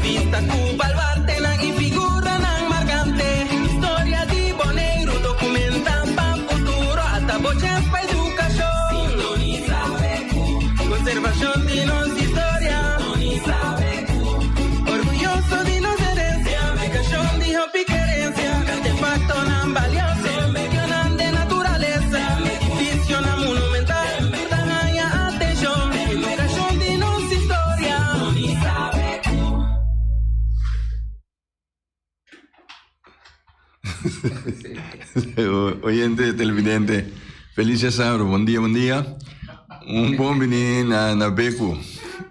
Entrevista ku baluartenan i figuranan markante. Historia di Boneiru dokumentá pa futuro. Ata bo chèns pa edukashon. Sintonisa BQ. Konservashon di nos historia. Sintonisa BQ. Orguyoso di nos herensia. Edukashon di hopi kerensia. Artefaktonan balioso. Medionan den naturalesa. Edifisionan monumental. Ta haña atenshon. Edukashon di nos historia. Oyente, televidente, feliz djasabra, bon dia, bon dia. Un bon bini na na Beku.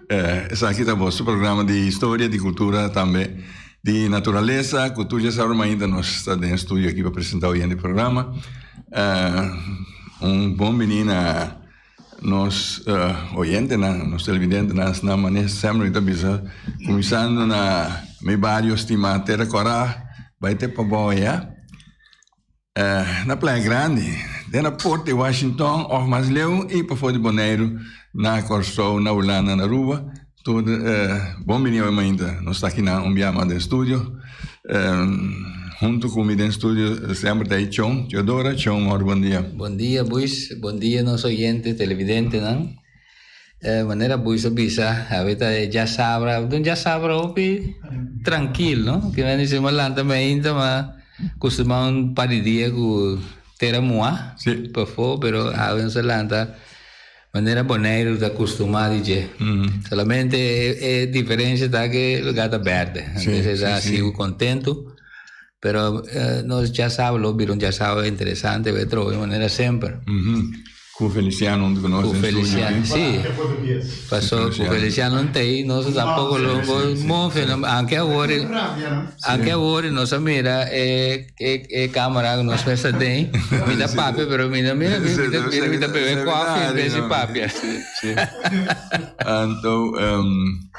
Eh, esaki ta boso programa di historia, di kultura, tambe di naturalesa. Ku tur djasabra mainta nos ta den studio aki pa presenta oyente programa. Eh, un bon bini na Nos oyentenan, nos televidentenan esnan manera semper mi ta bisa, kuminsando na mi bario stimá Tera Kòrá, bai te pabou ayá, na Playa Grandi, te na Port di Washington òf mas leu i pafó di Boneiru, na Kòrsou, na Hulanda, na Aruba, tur bon bini awe mainta. Nos ta aki na un bia mas den studio. Hunto cu mi den studio semper ta e Chon Teodora. Chon, mor bon dia. Bon dia Buis, bon dia nos oyente, televidentenan. Manera Buis a bisa, awe ta e djasabra, un djasabra hopi trankil, no? Kimen di si mi a lanta mainta ma kustumá un par di dia ku tera muhá pafó, pero awe nos a lanta Manera Boneiru ta kustumá di dje. Solamente e diferensia ta ku e lugá ta bèrdè. Entonces e ta hasi bo kontentu. Pero nos djasaba lo bira un djasaba interesante bo e trobe manera semper. Ku Feliciano huntu ku nos den studio aki. Si. Paso ku Feliciano no ta ei nos tampoco lo por move. Anke awor anke awor nos a mira e. E e camera cu nos mester den, mi ta papia pero mi no mira mi ta mira mi ta bebe koffie en bes di papia. Sí, sí. Anto, um,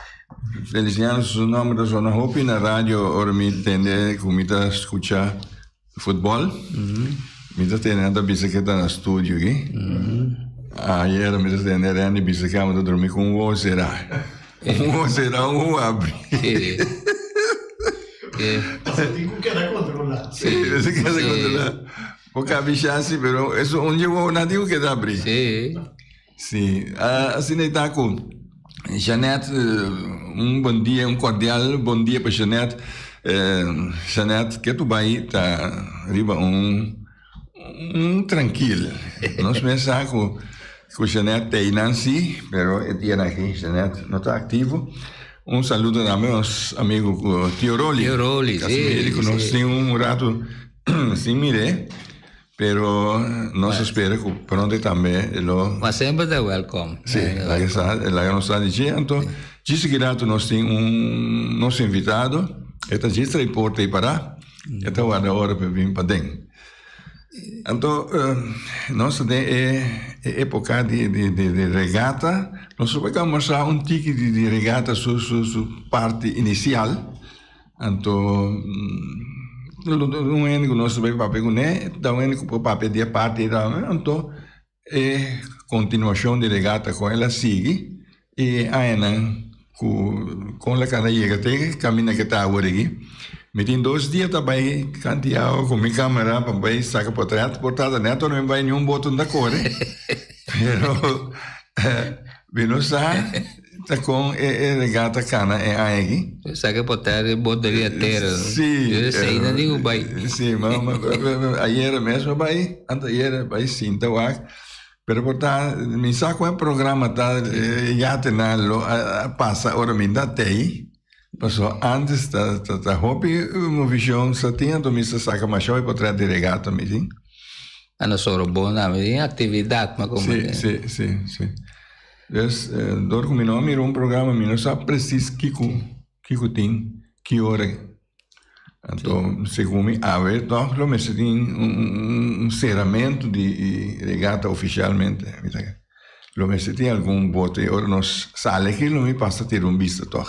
Feliciano su nomber ta sona hopi na radio ora mi tende cu mi ta scucha futbol. Mi ta tende nan ta bisa ke ta na studio aki. Ayer mi ta tende Randy bisa ke amo ta drumi cu un wowo cera. Un wowo cera, un wowo abri. Sí. Pasobra tin ku keda kontrolá. Sí, tin ku keda kontrolá. Bo kabi shasi, pero eso un dje wowo nan tin ku keda abrí. Sí. Sí, asina e ta ku Jeanette, un bon dia, un kordial bon dia pa Jeanette. Jeanette, ke tu bai ta riba un Un trankil. Nos mes sa ku ku Jeanette ta einan si, pero e dianan aki Jeanette no ta aktivo. Un saludo tambe nos amigo Tio Rolly. Tio Rolly, si. Casimiri ku nos tin un rato sin mir'é, pero nos a spera ku pronto tambe e lo. Ma semper ta welkom. Si, laga sa, laga nos sa di dje. Anto djis aki rato nos tin un nos invitado, e ta djis trae porta ei pará. E ta warda ora pa bin paden. Anto nos ta den e epoca di di regata, nos lo por mostra un tiki di regata su su su parti inicial. Anto un hende cu nos ta bay papia cune ta un hende cu por papia di e parti tambe. Anto E kontinuashon di regata kon el a sigui i e añanan ku kon la kanda yega te kaminda ke ta awor aki. Mi tin dos dia ta bai kanti awa ku mi kamera pa bai saka potret por ta nèt ora mi bai niun boto no ta kore pero mi no sa Ta con e e regata cana e aña aki? Sa ke por ta e boto di atero. Sí. Yo esei nan digo bai. Sí, ma, ma, ayer mes ma bai, anta ayer bai sinta wak. Pero por ta, mi sa con e programa ta yate na lo a pasa ora mi ta tei. Paso antes ta ta ta hopi movishon sa tin, anto mi sa saka masha hopi potret di regata mi tin. Ano soro bon na mi tin actividad ma como. Sí, sí, sí, sí. Dus, dor ku mi no a mira un programa, mi no sa presis kiko, kiko tin, ki ora. Anto, segun mi awe tòg lo mester tin un seramentu di regata ofishalmente. Mi ta lo mester tin algun bote. Ora nos sali aki lo mi pasa tira un bista tòg.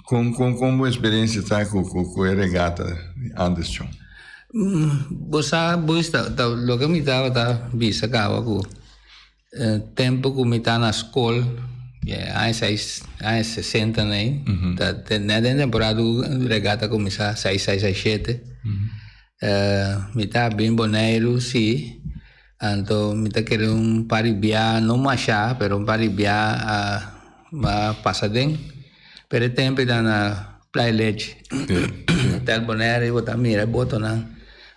Kon, kon, kon bo eksperensia ta ku, ku, ku e regata di ántes, Chon? Bo sa, Buis, ta, ta loke mi tabata bisa kaba ku tempu ku mi ta na skol. Aña seis, aña sesenta nei. Ta net den temporada ku regata a kuminsá, seis seis, seis shete. Mi ta bin Boneiru sí, anto mi ta kere un par di bia, no mashá, pero un par di bia a a pasa den. Pero e tempu ei ta na Playa Lechi, Hotel Bonaire, bo ta mira e botonan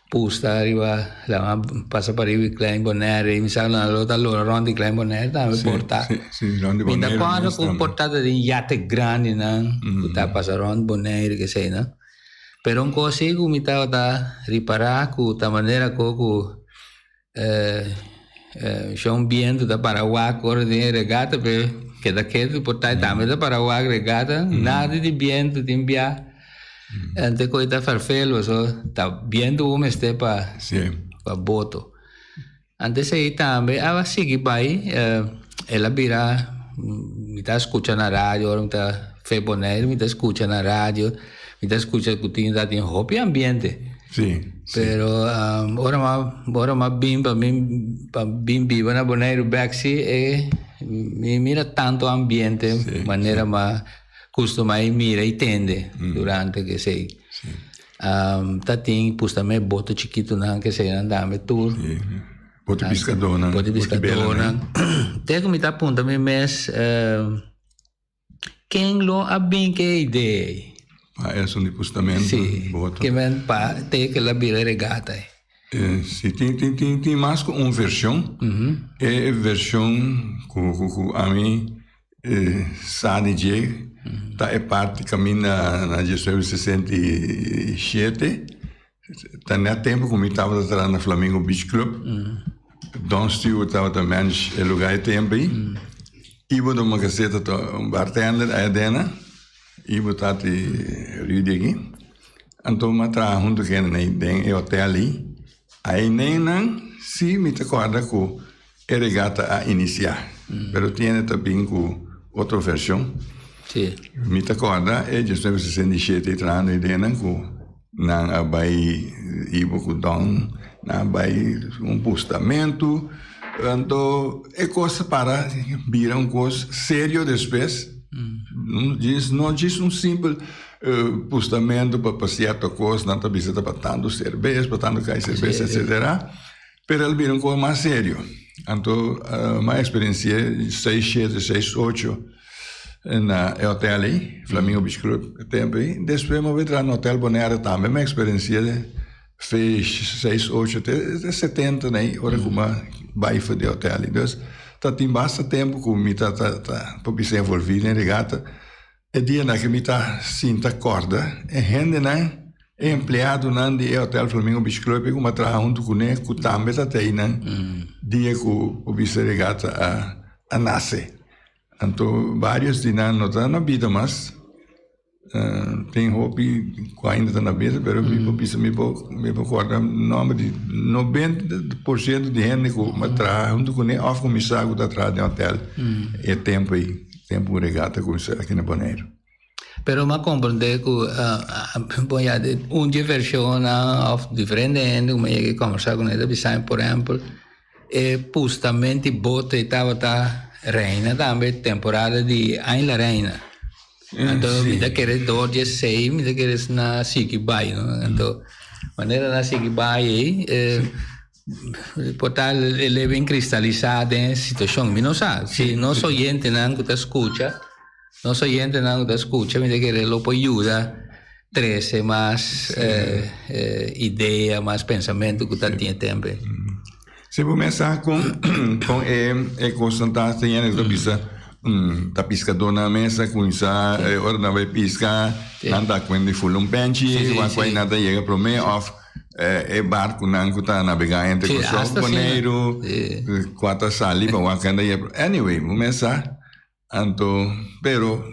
pusta riba laman pasa pa riba di Klein Bonaire, mi sa nan lo ta lora rond di Klein Bonaire tambe por ta. Mi ta kòrda ku por ta den yate grandinan ku ta pasa rond Bonaire keseinan. Pero un kos si ku mi tabata ripará ku ta manera ku ku Shon bientu ta para wak ora den e regata pe keda ketu por tai tambe ta para wak regata nada di bientu tin bia ante koe ta ferfelu so ta bientu bo mester pa pa boto antes ei tambe a sigui bai el a bira mi ta skucha na radio ora mi ta fe Boneiru mi ta skucha na radio mi ta skucha ku tin ta tin hopi ambiente. Sí, sí. Pero um, ora ma, ora ma bin pa mi, pa bin biba na Boneiru bek sí, e, mi mira tanto ambiente, sí, manera sí. ma costuma i mira i tende mm. durante que sei. Sí. Um, ta tin pues tambe boto chiquito nan que sei nan dame tour. Sí. Boto piscador Boto piscador nan. Te ku mi ta punta mi mes, uh, Ken lo a bin ke e idea ei? Pa esun di pustamento Sí, boto. ke men pa te ke la bira regata ei. Sí, tin, tin, tin, tin mas ku un vershon. E vershon ku, ku, ku ami sa di dje ta e parti kaminda na 1967. Ta net tempo ku mi tabata traha na Flamingo Beach Club. Don Stewart tabata manage e lugar e tempo ei. Ibo ta Macaseta ta un bartender aya dena. Ibo tati Rudy aki. Anto mi a traha hunto ku hende den e hotel ei. Ainennan si mi ta kòrda ku e regata a inisiá. Pero tin hende ta bin ku otro vershon. Sí. Mi ta kòrda e 1967 ei trahando ei den nan ku nan a bai Ibo ku Don, nan a bai un pustamentu. Anto e kos a para bira un kos serio despues. No djis un simpel pustamentu pa sierto kos, nan ta bisa ta pa tantu serbes, pa tantu kai serbes, etcetera. Pero el bira un kos mas serio. Anto mi a eksperensi'é seis shete, seis ocho na e hotel ei, Flamingo Beach Club, e tempu ei. Despues mi a bai traha na Hotel Bonaire tambe, mi a eksperensi'é seis ocho te setenta nei ora ku mi a bai for di e hotel ei. Dus ta tin basta tempu ku mi ta ta ta por bisa envolví den regata. E dianan ku mi ta sinta kòrda e hendenan, e empleadonan di e Hotel Flamingo Beach Club ku mi a traha huntu kuné ku tambe ta ta einan dia ku Bista Regata a a nase. Anto vários di nan no ta na bida mas, tin hopi ku ainda ta na bida pero mi por bisa mi por mi por kòrda nòmber di noventa por siento di hende ku mi a traha huntu kuné òf ku mi sa ku ta traha den hotel e tempu ei. Tempu ku regata kuminsá aki na Boneiru. Pero m'a komprendé ku bon ya un dje vershonnan òf diferente hende ku mi a yega di kòmbersá kuné ta bisa mi por ehèmpel e pustamento di bote tabata reina tambe temporada di Aña la Reina. Anto mi ta kere dor dje sei mi ta kere na sigui bai no anto manera nan a sigui bai ei Por ta el e bin kristalisá den e situashon. Mi no sa. Si nos oyentenan ku ta skucha, nos oyentenan ku ta skucha, mi ta kere lo por yuda trese mas idea, mas pensamentu ku ta tin e tempu ei. Si bo mes sa kon kon e e kosnan ta hasi hende ta bisa ta piskadónan mes a kuminsá ora nan bai piska nan ta kuenta di fula un penchi wak wak nan ta yega promé òf E barkunan ku ta nabegá entre Kòrsou ku Boneiru, kua ta sali pa wak kende yep. Anyway, bo mes sa. Anto, pero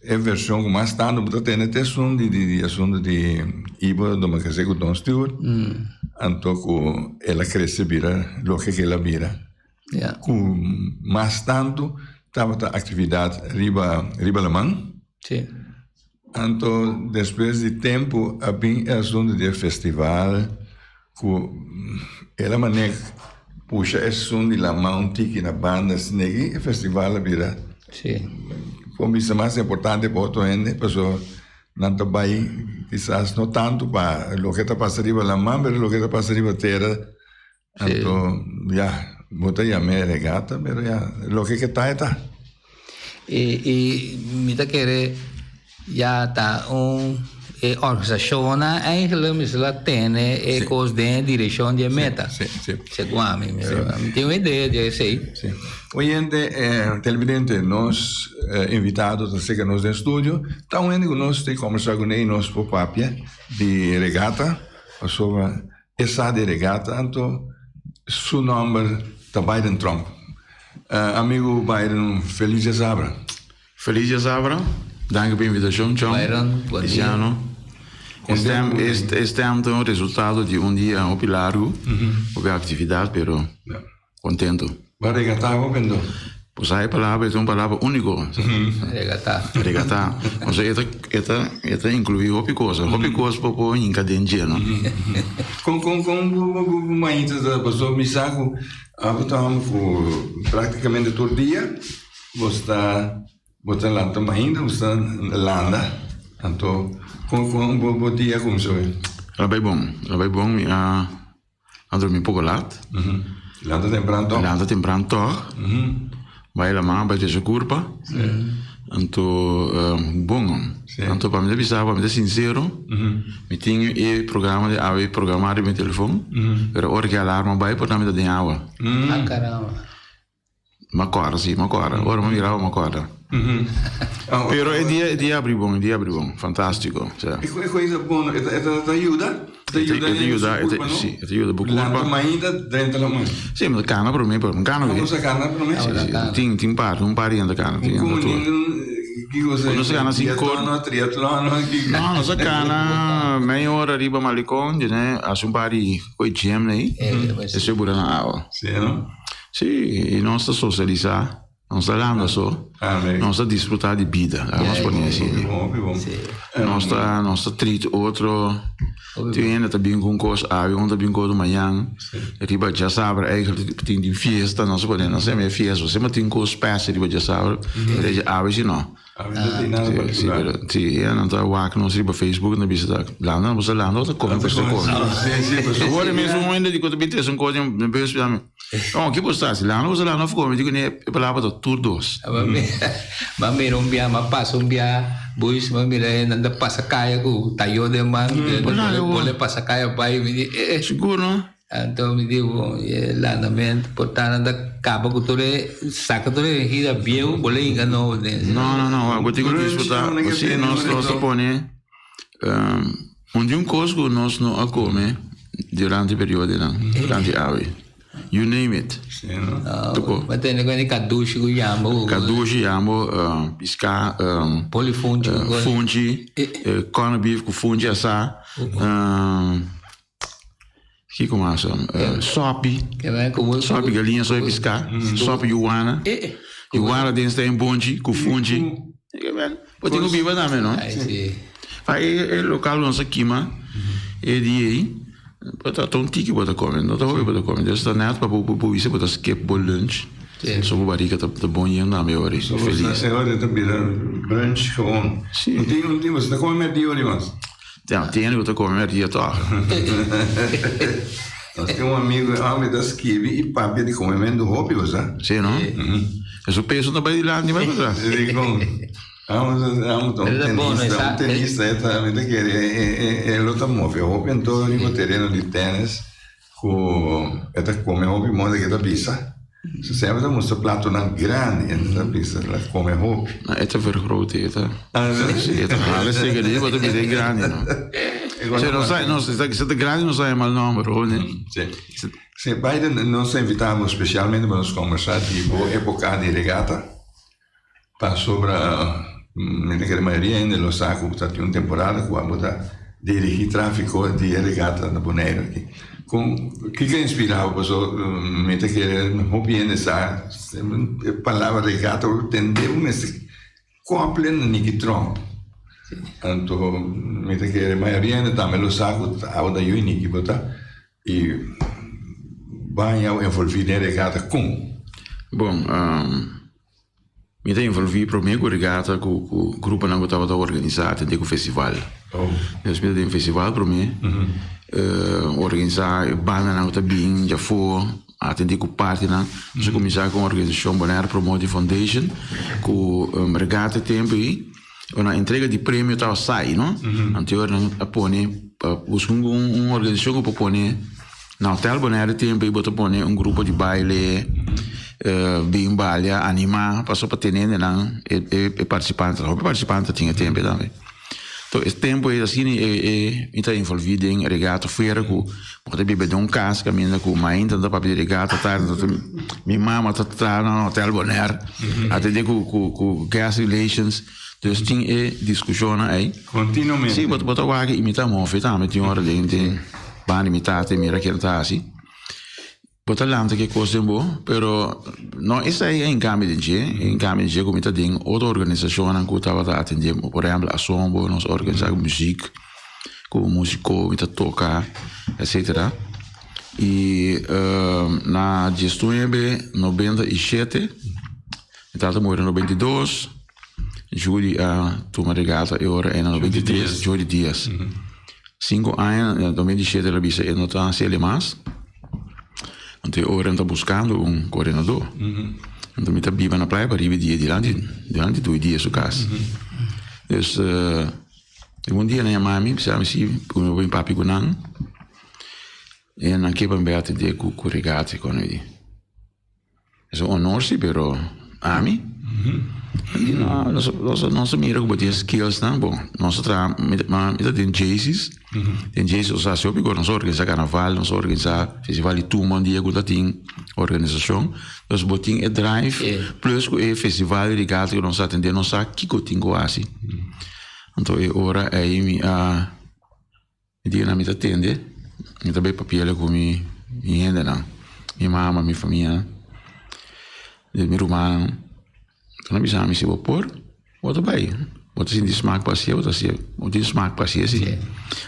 e vershon ku mas tantu bo ta tende ta esun di di asuntu di Ibo Domacassé ku Don Stewart. Anto ku el a krese bira loke ku el a bira. Ku mas tantu tabata aktividat riba riba laman. Anto despues di tempu a bin e asuntu di e festival ku el a manera pusha esun di laman un tiki na banda asina aki e festival a bira. Sí. Por bisa mas importante pa otro hende, paso nan ta bai kisas no tantu pa loke ta pasa riba laman, pero loke ta pasa riba tera. Anto, ya, bo ta yam'é regata, pero ya, loke ke ta e ta. I, i mi ta kere ya ta un e organisashonnan eigenlijk mester a tene e kos den e direkshon di e meta. Sí, sí. Segun ami, mi mi tin un idea di esei. Sí. Oyente, televidente, nos invitado ta serka nos den studio. Ta un hende ku nos tin kombersá kuné i nos por papia di regata pasobra E sa di regata anto su nomber ta Biden Trump. Amigo Byron feliz diasabra. Feliz diasabra, danki pa e invitacion Chon, Byron, bon dia. Tiziano. E stem ta un resultado di un dia hopi largu, hopi actividad pero Contento. Bo a regatá hopi anto? Bo sa e palabra e ta un palabra único. Regatá. Regatá. Osea e ta e ta e ta incluí hopi cosa. Hopi cos bo por hinca den dje no. Con con con bo bo bo mainta ta pasobra mi sa cu abo ta hòmber cu prácticamente tur dia bo sta bo ta lanta mainta bo sta landa anto con con bo bo dia cuminsá hoy? A bai bon a bai bon mi a. A drumi poko lat. Lanta tempran tòg. Lanta tempran tòg. Bai laman, bai trese kurpa. Anto bon. Anto pa mi ta bisa bo, pa mi ta sinsero, mi tin e programa di awe programá riba mi telefon, pero ora ku e alarma bai por ta mi ta den awa. Ah caramba. M'a kòrda, si, m'a kòrda. Ora m'a mira awa m'a kòrda. Pero e dia, e dia abri bon, e dia abri bon. Fantástiko, sa. E koisa bon, e ta yuda? E ta yuda E ta yuda, e ta, si, e ta yuda bo kurpa. Lanta mainta, drenta laman. Si, mi ta kana promé, pero mi kana Bo sa kana promé? Si, si. Tin, tin par, un par hende ta kana. Tin hende ta tur. Kiko sa? Nos a kana sin kor. Triatlon, triatlon, kiko? No, nos a kana mei ora riba Malecon, djene hasi un par di koe gym nei, esei bura na awa. Si, no? Sí, i nos ta sosialisá, nos ta landa so, nos ta disfrutá di bida, laga nos pone así. Nos ta, nos ta treat otro, tin hende ta bin ku un kos awe, un ta bin ku otro mañan, riba djasabra eigenlijk tin tin fiesta, nos ta pone, nos ta yama e fiesta, siempre tin kos special riba djasabra, pero e awe si no. Sí, pero sí, e nan ta wak nos riba Facebook nan bisa ta landa nan boso landa ota come boso ta come. Awor e mes un hende di ku ta bin trese un kos den bus bisa mi, oh ki boso ta hasi landa boso landa of come? Mi di ku ne e palabra ta tur dos. M'a mira un bia, m'a pasa un bia buis, m'a mira e nan ta pasa kaya ku tayo den man, bole pasa kaya bai, mi di eh. Sigur no? Anto mi di bo, e landamento por ta nan ta caba cu tur e, saca tur e energia bieu, bo lo hinca nobo den. No, no, no, bo tin cu disfruta, si nos nos ta pone un di un cos cu nos no a come durante e periodonan, durante awe, you name it. Tocó. Bo tende cu e cadushi cu yambo. Cadushi, yambo, pisca, Poli funchi cu cos. Funchi, corned beef cu funchi asa. Kiko mas? Sopi. Sopi galiña, sopi piská, sopi yuwana. Yuwana den sta en bonchi ku funchi. Bo tin ku biba tambe no? Pa e lokal nos a kima e dia ei, bo ta un tiki bo ta kome, no ta hopi bo ta kome. Entonces ta nèt pa bo bo bisa bo ta skip bo lunch, so bo barika ta bon yen tambe ora ei, felis. E ora ta bira brunch gewoon. Si. Un tin bo ta kome mèrdia ora ei mas? Ja, tin hende ku ta kome mèrdia tòg. Nos tin un amigu, e hòmber ta skibi i papia di komementu hopi, bo sa. Sí, no? E su peso ta bai dilanti i bai patras. Dikon? Amo ta un tenista, un tenista, e ta, mi ta kere e lo ta move hopi anto riba tereno di tènis. Ku e ta kome hopi moda ke ta bisa. Su semper ta mustra platonan grandi en ta bisa la kome hopi. No, e ta vergroot e ta. Si, e ta hala sega di bo ta bisa e grandi no. Si no sa, no, si ta grandi no sa e mal nomber ho ne. Si. Si, Biden nos ta invita bo specialmente pa nos kombersa di bo epoka di regata. Pasobra mi ta kere mayoria hende lo sa ku ta tin un temporada ku abo ta dirigí tráfiko di e regata na Boneiru aki. Kon, kiko a inspirá bo? Pasobra mi ta kere hopi hende sa e palabra regata bo tende bo mester kople na Nicky Tromp. Anto mi ta kere mayoria hende tambe lo sa ku abo ta yu Nicky bo ta i baña o envolví den regata kon? Bon. Mi ta envolví promé ku regata ku ku gruponan ku tabata organisá atendé ku festival. Dus mi ta den festival promé, organisá e bandanan ku ta bin djafó, atendé ku partinan. Nos a kuminsá ku un organisashon Bonaire Promoting Foundation ku regata e tempu ei. Ora entrega di premio tabata saai, no? Anto e ora nan a pone pa buska un organisashon ku por pone. Na Hotel Bonaire e tempu ei bo ta pone un grupo di baile, bin balia, animá, paso pa tene hendenan e e partisipantenan. Hopi partisipante tin e tempu ei tambe. Enton e tempu ei asina e e mi ta envolví den regato fuera ku bo ta biba den un kas kaminda ku mainta nan ta papia di regato, tardi nan ta mi mama ta traha na Hotel Bonaire atendé ku ku ku guest relations. Dus tin e diskushonnan ei. Kontinuamente. Sí, bo ta wak i mi ta move tambe tin ora den den banda di mi tata i mira ken ta hasi. Bo ta lanta ke kos den bo, pero no esei a hinkami den dje, a hinkami den dje ku mi ta den otro organisashonnan ku tabata atendé, por ehèmpel Asombo, nos organisá ku muzik, ku músiko mi ta toka, etsetera. I na diesnuebe 97 mi tata muri na 92. Judy a tuma regata e ora ei na 93, Judy Diaz. Cinco aña, na 2007 el a bisa e no ta haci el mas. Anto e ora ta buscando un coordinador. Anto mi ta biba na Playa Pariba dia dilanti, dilanti Dui Diaz su cas. Dus, un dia nan yama mi, bisa mi si cu mi por bin papia cu nan. E nan ke pa mi bay atende cu regata y con di. Es un honor si, pero ami? Mi di no, nos nos nos a mira ku bo tin skillsnan bon. Nos a traha, mi ta mi ta den Jaycees, den Jaycees nos a hasi hopi kos, nos a organisá karnaval, nos a organisá festival di tumba un dia ku ta tin organisashon. Dus bo tin e drive plus ku e festival di regatta ku nos a atendé, nos sa kiko tin ku hasi. Anto e ora ei mi a. E dianan mi ta tende, mi ta bay papiele ku mi mi hendenan, mi mama, mi famianan, mi rumannan. Nan a bisa mi si bo por, bo ta bay. Bo ta sinti smak pa hasié, bo ta hasié. Bo tin smak pa hasié si.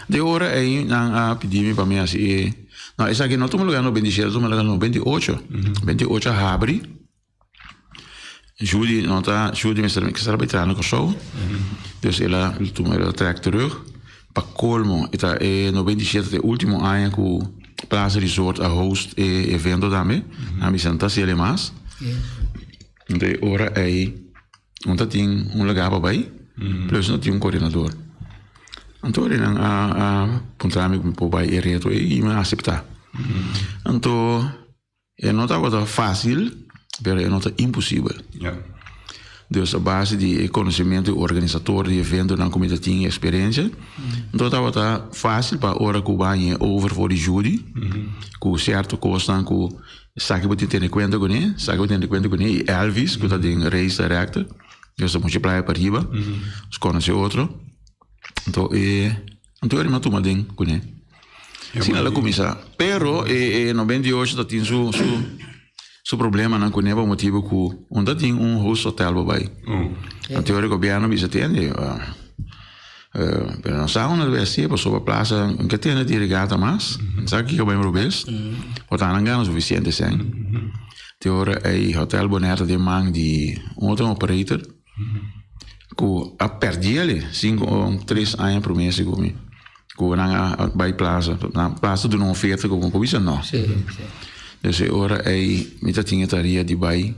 De ora ei nan a pidi mi pa mi hasi e, no esaki no tuma lugar 97, a tuma lugar 98. 98 a habri. Judy no ta, Judy mester mester a bai traha na Kòrsou, dus el a tuma el a trèk terug. Pa kolmo e ta e 97 ta e último aña ku Plaza Resort a host e evento tambe. Nan bisa no ta hasi el mas. Anto e ora ei no ta tin un lugá pa bai, plus no tin un koordinador. Anto ora nan a a puntra mi ku mi por bai e reto ei i mi a aseptá. Anto. E no tabata fácil, pero e no ta imposibel. Dus a base di e konosementu di organisator di eventonan ku mi ta tin eksperensia, anto tabata fácil pa ora ku baña e over for di Judy, ku sierto kosnan ku esaki bo tin tene kuenta kuné, esaki bo tin tene kuenta kuné, i Elvis ku ta den race director, nos ta mucha playa pariba, nos konosé otro. Anto e anto e a tuma den kuné. Asina el a kuminsá. Pero e e 98 ta tin su su su problemanan kuné pa motibu ku un ta tin un host hotel pa bai. Anto e gobièrnu bisa tende pero no sa unda ta bai hasié pasobra plasa no ke tende di regata mas. No sa kiko bai robes. Por ta nan gana sufisiente sèn. Te ora ei hotel Bonaire ta den man di un otro operator. Ku a pèrdí sinku o tres aña promé segun mi ku nan a bai Plaza. Nan Plaza duna un oferta ku bo bisa no. Dus e ora ei mi ta tin e tarea di bai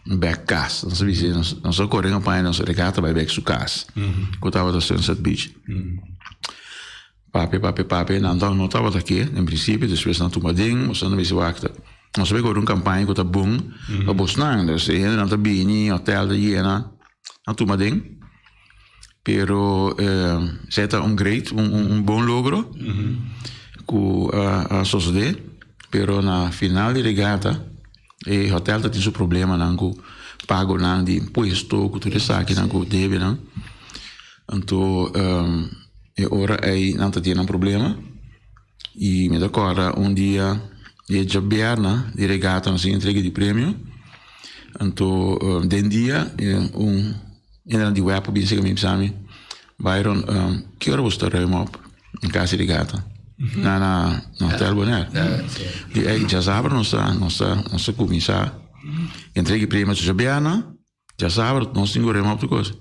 bèk kas. Nos a bisa nos a kore kampaña nos regata bai bèk su kas ku tabata Sunset Beach. Papia, papia, papia, nan ta no tabata ke en prinsipio, despues nan tuma den, boso nan bisa wak ta, nos a bay kore un kampaña ku ta bon pa bosnan, dus e hendenan ta bini, hotel ta yena, nan tuma den, pero esei ta un great, un un bon logro ku a sosode, pero na final di regata e hotel ta tin su problemanan ku pagonan di impuesto ku tur esakinan ku debenan, anto. E ora ei nan ta tin nan problema i mi ta kòrda un dia e djabièrnè di regata nos tin entrega di premio anto den dia un hende di web a bin serka mi bisa mi Byron ki ora bo sta ruim op na kas di regata na na hotel Bonaire di ei djasabra nos ta nos ta nos ta kuminsá entrega di premio djabièrnè. Djasabra nos tin ku rema op tur kos.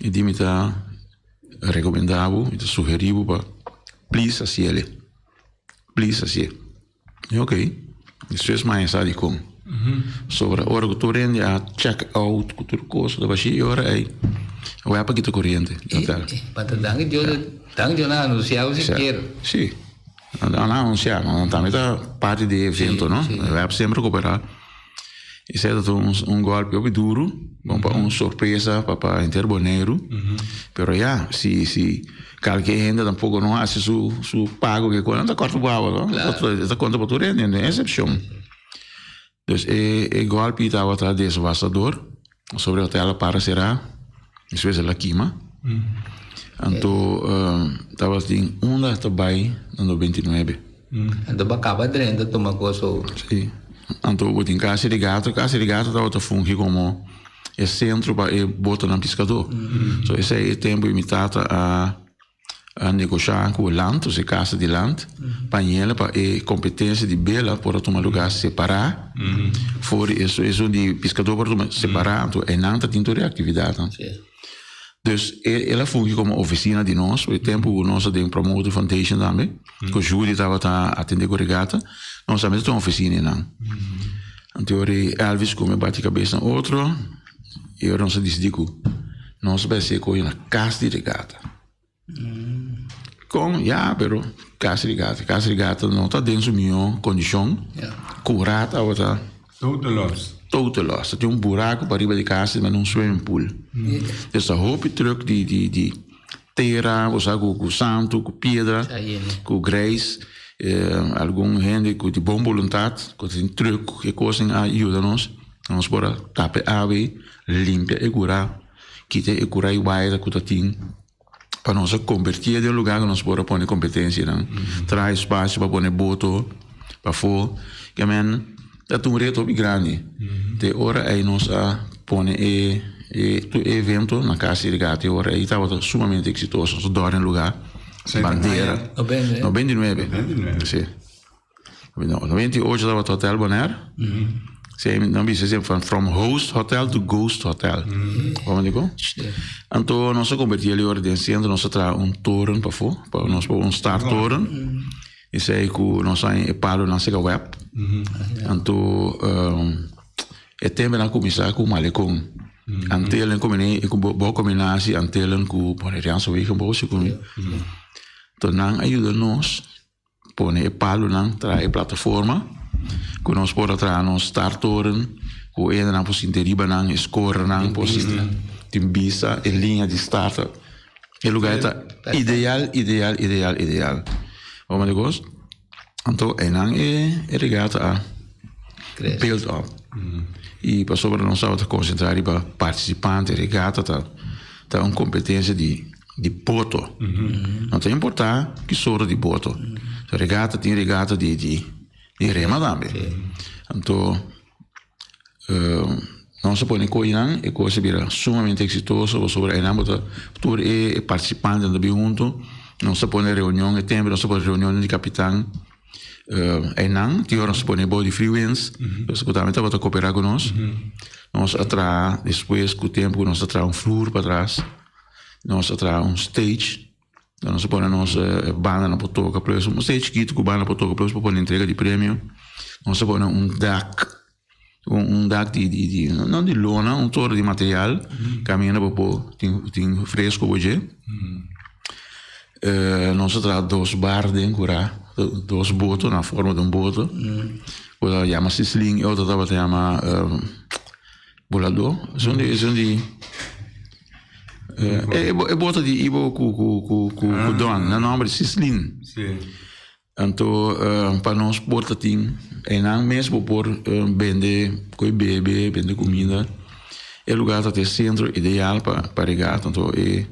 I di mi ta rekomendá bo, mi ta sugerí bo pa please hasiel e. Please hasié. Mi ok. Despues mi a sa dikon. Sobra ora ku tur hende a check out ku tur kos ku ta bashí e ora ei web a kita koriente di hotel. Pa ta danki Dios, danki Dios nan a anunsiá bo sikiera. Sí. Nan a anunsiá, nan tambe ta parti di e evento no. Web semper koperá. Esei ta un golpe hopi duru, bon pa un sorpresa pa pa henter Boneiru. Pero ya, si si kalke hende tampoco no hasi su su pago ke nan ta korta bo awa no. E ta konta pa tur hende, no eksepshon. Dus e e golpe tabata desvastador, sobre hotel a para será, despues el a kima. Anto tabatin unda ta bai na 99. Anto bo a kaba drenta tuma kos over. Sí. Anto bo tin Casa di Gato. Casa di Gato tabata fungi komo e sentro pa e botonan piskadó. So esei e tempu mi tata a a negoshá ku Land, dus e Casa di Land, pa ñela pa e kompetensia di bela por a tuma lugá separá for di esun di piskadó por a tuma separá. Anto einan ta tin tur e aktividatnan. Dus el a fungi komo ofisina di nos, e tempu ku nos a den Promoter Foundation tambe, ku Judy tabata atende ku regata, nos tambe ta tin ofisina einan. Anto ora Elvis ku mi a bati kabes na otro, i ora nos a disidí ku nos a bai hasi e koyo na kas di regata. Kon? Ya, pero kas di regata, kas di regata no ta den su mihó kondishon, kurá tabata. Total loss. Total loss. Ta tin un buraco pa riba di casa di manda un swimming pool. Dus ta hopi truck di di di tera, bo sa cu cu santo, cu piedra, cu grijs. Algun hende cu di bon boluntad cu tin truck e cosnan a yuda nos. Nos por a tapa e awe, limpia e cura, kita e cura y waya cu ta tin pa nos a converti den un lugar cu nos por a pone competencianan, traha espacio pa pone boto pafó. Ke men ta un reto hopi grandi. Te ora ei nos a pone e e tur e evento na Casa di Regata e ora ei tabata sumamente exitoso. Nos a dòrdi un lugar, bandera, noventa i nuebe, si. 98 tabata Hotel Bonaire. Sí, nan bisa siempre van from host hotel to ghost hotel. Como digo? Anto nos a convertí el ora den centro, nos a traha un toren pafó, pa nos pa un starttoren. Esei ku nos a e palonan seka web. Anto e temponan a kuminsá ku Malecon. Antelen kombiné, bo kombiná si Antelen ku Boneriaanse Wegenbouw si ku mi. Anto nan a yuda nos Pone e palunan, traha e plataforma ku nos por a traha nos starttoren, ku hendenan por sinti riba nan, e scorenan por sinti, tin bista, e liña di start. E lugar ta ideal, ideal, ideal, ideal. Bo manda kos? Anto einan e regata a build up. I pasobra nos tabata konsentrá riba partisipante, regata ta ta un kompetensia di di boto. No ta importá ki sorto di boto. Regata tin regata di di di rema tambe. Anto nos a pone koinan e kos a bira sumamente eksitoso pasobra einan bo ta tur e partisipantenan ta bin hunto. Nos ta pone reunion e tempu nos ta pone reunion di kapitan einan tin ora nos ta pone bou di Freewinds ku tambe tabata koperá ku nos. Nos a traha despues ku tempu nos a traha un flur patras. Nos a traha un stage, nos a pone nos banda por toca plus, un stage chikitu ku banda por toca plus pa pone entrega di premio. Nos a pone un dak, un dak di di di no di lona, un toro di material kaminda bo por tin tin fresco bo dje. Nos a traha dos bar den kura, dos boto na forma di un boto, ku ta yama Sislin i otro tabata yama Boladó, esun di, esun di, eh, e bota di Ibo ku, ku, ku, ku, ku Don, na nomber di Sislin. Sí. Anto, pa nos por ta tin, einan mes bo por bende koe bebe, bende kuminda. E lugar ta te sentro ideal pa, pa regata. Anto e.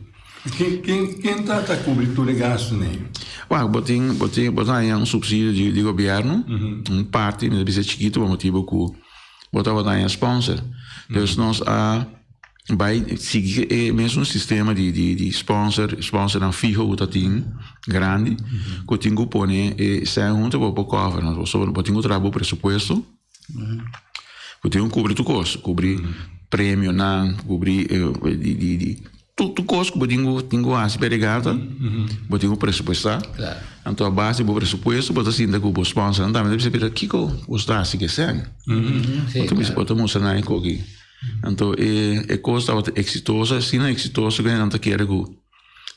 Ken, ken, ken ta, ta kubri tur e gastunan ei? Wak, bo tin, bo tin, bo ta haña un supsidio di, di gobièrnu, un parti, mi ta bisa chikitu pa motibu ku. Bo tabata haña sponsor. Dus nos a bai sigui e mesun sistema di di di sponsor, sponsornan fiho ku ta tin grandi, ku tin ku pone e sèn huntu pa bo por cover. Pasobra bo tin ku traha bo presupuesto, bo tin ku kubri tur kos, kubri. Premionan, kubrí di di di tur tur kos ku bo tin ku tin ku hasi pa e regata, bo tin ku presupuestá. Anto a base di bo presupuesto bo ta sinta ku bo sponsornan tambe ta bisa pero kiko bo ta hasi ku e sèn? Bo ta bisa bo ta mustra nan e koki. Anto e e kos tabata eksitoso, asina eksitoso ku nan ta kere ku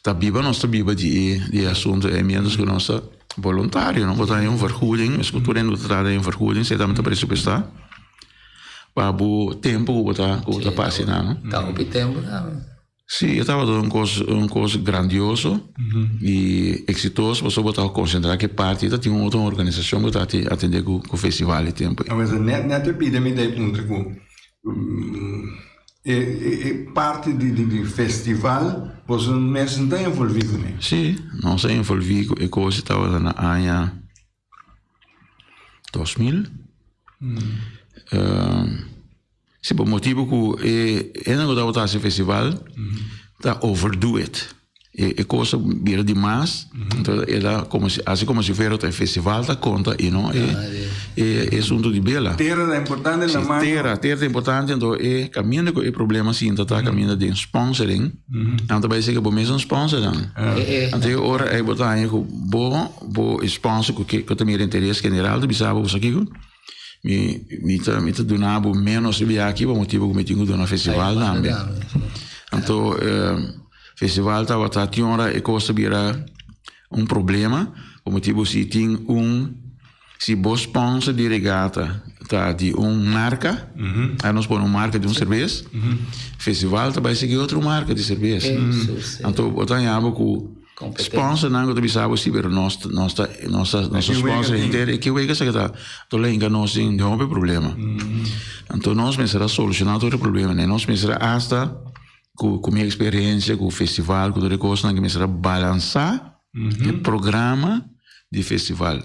ta biba nos ta biba di e di e asuntu ei mientras ku nos ta boluntario no bo ta haña un vergoeding mes ku tur hende ku ta traha den vergoeding esei tambe ta presupuestá. Pa bo tempo ku bo ta ku bo ta pasa einan no. Ta hopi tempo tambe. Sí, e tabata un kos un kos grandioso i eksitoso pasobra bo ta konsentrá ki parti ta tin un otro organisashon ku ta atendé ku ku festival e tempo ei. Awor net net e pida mi ta e puntra ku e e parti di di festival boso mes no ta envolví kuné? Sí, nos a envolví ku e kos e tabata na aña 2000. Si pa motibu ku e hende ku tabata hasi festival ta overdo it. E kos a bira di mas, entonces e ta komo si hasi komo si fuera ta e festival ta konta i no e e asuntu di bela. Tera ta importante na mano. Si tera, tera ta importante enton e kaminda ku e problema sinta ta kaminda den sponsoring. Nan ta bai seki bo mes un sponsor dan. Anto e ora ei bo ta haña ku bo bo sponsor ku ke ku ta mira interes general ta bisa bo sa kiko mi mi ta mi ta duna bo menos e biaha aki pa motibu ku mi tin ku duna festival tambe. Anto festival tabata tin ora e kos ta bira un problema pa motibu si tin un Si bo sponsor di regata ta di un marka, a nos pone un marka di un serbes, festival ta bai sigui otro marka di serbes. Anto bo ta haña bo ku sponsornan ku ta bisa bo si, pero nos nos ta nos ta nos ta sponsor henter e ke wega esaki ta to la hinka nos den hopi problema. Anto nos mester a solushoná tur e problemanan. Nos mester a asta ku ku mi eksperensia ku festival ku tur e kosnan ke mester a balansá E programa di festival.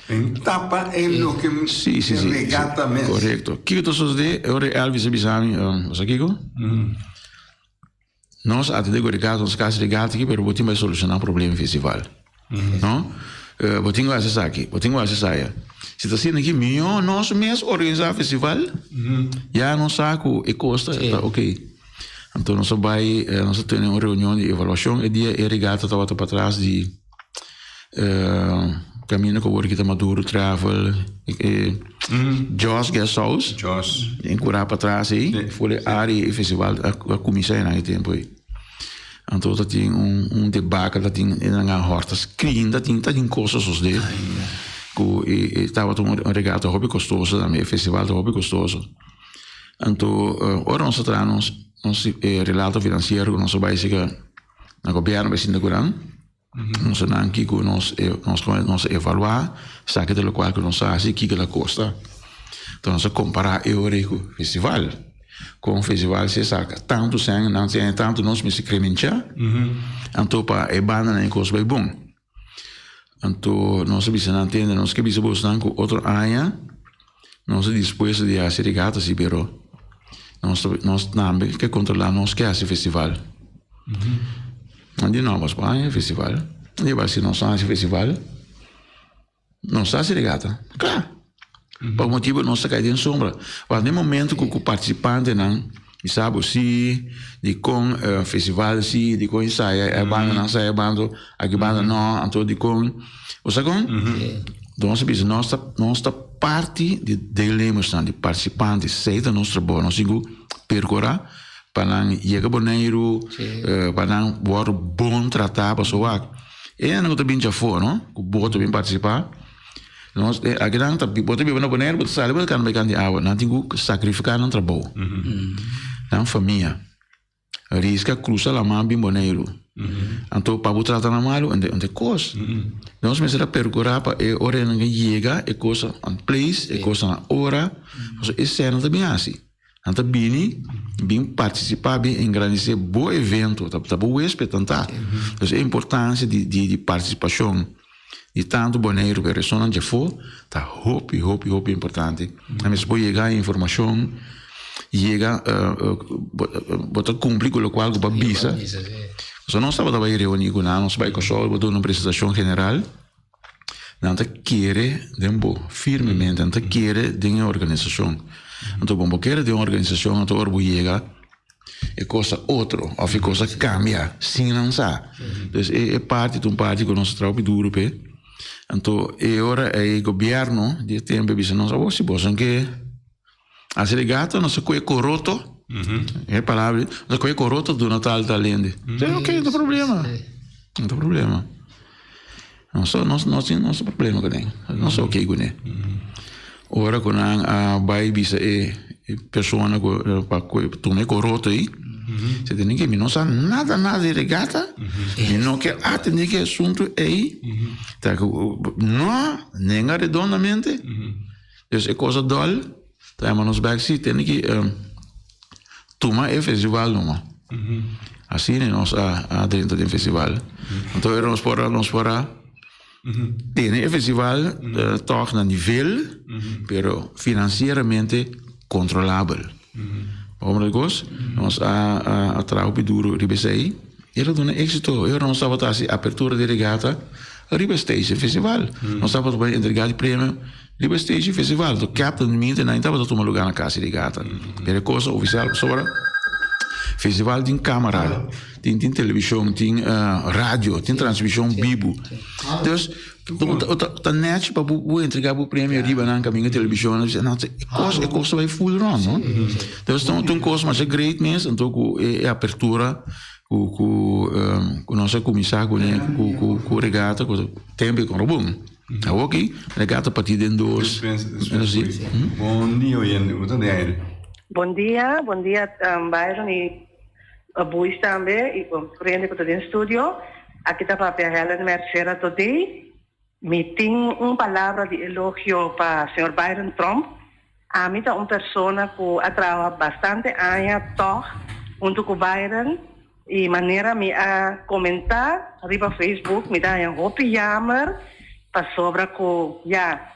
En tapa e loke sí, sí, sí, regata mes. Correcto. Kiko ta sosode? E ora Elvis a bisa mi, um, sa kiko? Nos atende ku regata, nos kasi regata aki, pero bo tin bai soluciona problema festival. No? Eh, bo tin ku hasi esaki, bo tin ku hasi esaya. Si ta asina aki, mihó nos mes organisa festival, ya nos sa ku e kos ta, ta oké. Anto nos a bai, nos a tene un reunion di evaluashon. E dia e regata tabata patras di kaminda ku awor kita Maduro Travel, e Jos Guest House. Jos. Den kurá patras ei, for e área e festival a kuminsá einan e tempu ei. Anto ta tin un debakel, ta tin nan a hòrta screen, ta tin ta tin kos a sosodé ku e tabata un regata hopi kostoso tambe, e festival ta hopi kostoso. Anto ora nos a traha nos nos relato finansiero ku nos a bai seka na gobièrnu bai sinta ku nan, nos a nan kiko nos nos nos a evaluá esaki ta lokual ku nos a hasi kiko ta kosta. Enton nos a kompará e ora ei ku festival, kon festival si a saka tantu sèn nan sèn tantu nos mester kremenchá anto pa e bandanan e kos bai bon. Anto nos a bisa nan, Tende, nos ke bisa bosnan ku otro aña nos ta dispuesto di hasi regata si, pero nos ta nos tambe ke kontrolá nos ke hasi festival. Nan di, No, bos por haña festival. Nan di, Si nos no hasi festival, nos ta hasi regata. Kla! Pa motibu nos ta kai den sombra. Wak den momento ku ku partisipantenan bisa bo si, dikon festival si, dikon esaya e banda nan saya e banda, aki banda no, anto dikon, bo sa kon? Nos a bisa nos ta nos ta parti di deelnemersnan, di partisipante, esei ta nos trabou, nos tin ku perkurá pa nan yega Boneiru, pa nan wòrdu bon tratá, pasobra wak e hende ku ta bin djafó no, ku boto bin partisipá. Nos e akinan ta bo ta biba na Boneiru bo ta sali bo ta kanda bai kanda di awa nan tin ku sakrifiká nan trabou nan famia riska krusa laman bin Boneiru anto pa bo trata nan malu ente ente kos nos mester a perkurá pa e ora nan yega e kos on place e kos na ora pasobra e sèn nan ta bin hasi nan ta bini bin partisipá bin engrandesé bo evento ta bo wésped nan ta entonces e importansia di di partisipashon. Di tantu Boneiru ku e regionnan djafó ta hopi hopi hopi importante. A mester por yega e informashon, yega bo ta kumpli ku lokual ku bo a bisa. Pasobra nos tabata bai reuní ku nan, nos bai Kòrsou bo duna un presentashon general, nan ta kere den bo firmemente, nan ta kere den e organisashon. Anto bon bo kere den un organisashon anto ora bo yega e kos ta otro òf e kos a kambia sin nan sa. Dus e parti ta un parti ku nos a traha hopi duru p'e. Anto e ora ei gobièrnu di e tempu a bisa nos, awor si boso ke hasi regata nos a kohe koroto, e palabra ei, nos a kohe koroto duna tal tal hende. Ok, no ta problema, no ta problema. Nos nos nos tin nos problema kuné, nos ta ok kuné. Ora ku nan a bai bisa e persona ku pa tuma e koroto ei, se tene ke mi no sa nada nada di regata, mi no ke atendé ku e asuntu ei, ta ku no nenga redondamente, dus e kos a dòl, ta yama nos bèk si tene ke tuma e festival numa. Asina nos a drenta den festival. Anto nos por a nos por a tene e festival tòg na nivel, pero finansieramente kontrolabel. Bo mira kos? Nos a a traha hopi duru riba esei. I el a duna éksito. E ora nos tabata hasi apertura di regata riba stage den festival. Nos tabata bai entregá di premio riba stage di festival. Enton captain meeting nan tabata tuma lugá na kas di regata. Pero e cosa ofisial pasobra festival tin camera, tin tin televishon, tin radio, tin transmishon bibu. Dus ta nèchi pa bo entregá bo premio riba nan kaminda televishon. E kos e kos ta bai full rònt no. Dus ta un kos masha great mes anto ku e apertura ku ku ku nos a kuminsá kuné ku ku ku regata ku tempu e kon robon. Awoki regata partí den dos. Bon dia oyente, bo ta den aire. Bon dia, bon dia Byron y Boys tambe y tur hende cu ta den studio. Aki ta papia Helen Mercera Todey. Mi tin un palabra di elogio pa señor Byron Tromp. Ami ta un persona cu a traha bastante aña tog hunto cu Byron y manera mi a comenta riba Facebook mi ta haña hopi jammer pasobra cu ya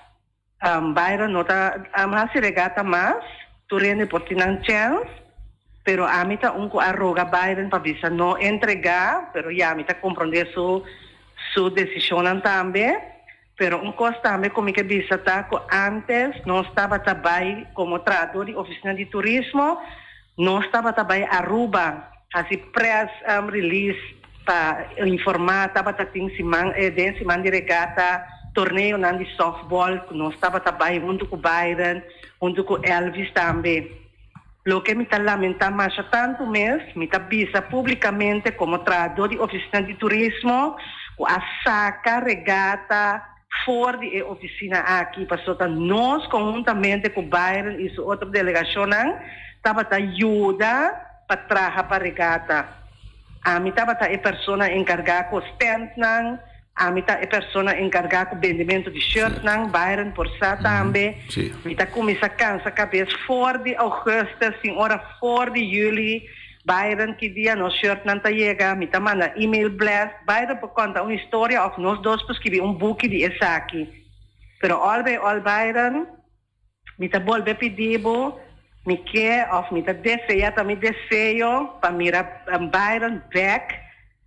Byron no ta haci regata mas, tur hende por tin nan chance, pero ami ta un cu a roga Byron pa bisa no entrega, pero ya mi ta comprende su su decisionnan tambe. Pero un kos tambe ku mi ke bisa ta ku ántes nos tabata bai komo trahadó di ofisina di turismo, nos tabata bai Aruba hasi press release pa informá, tabata tin siman den siman di regata torneonan di softball ku nos tabata bai huntu ku Byron, huntu ku Elvis tambe. Loke mi ta lamentá masha tantu mes, mi ta bisa públikamente komo trahadó di ofisina di turismo ku a saka regata for di e ofisina aki pasobra ta nos konhuntamente ku Byron i su otro delegashonnan tabata yuda pa traha pa regata. Ami tabata e persona enkargá ku stèntnan, ami ta e persona enkargá ku bendimentu di shirtnan, Byron por sa tambe. Mi ta kuminsá kansa kabes for di ougùstus, tin ora for di yüli, Byron ki dia nos shirtnan ta yega, mi ta manda email blast, Byron por konta un historia òf nos dos por skibi un buki di esaki. Pero òl bei òl Byron. Mi ta bolbe pidi bo, mi ke of mi ta desea, ta mi deseo pa mira Byron bek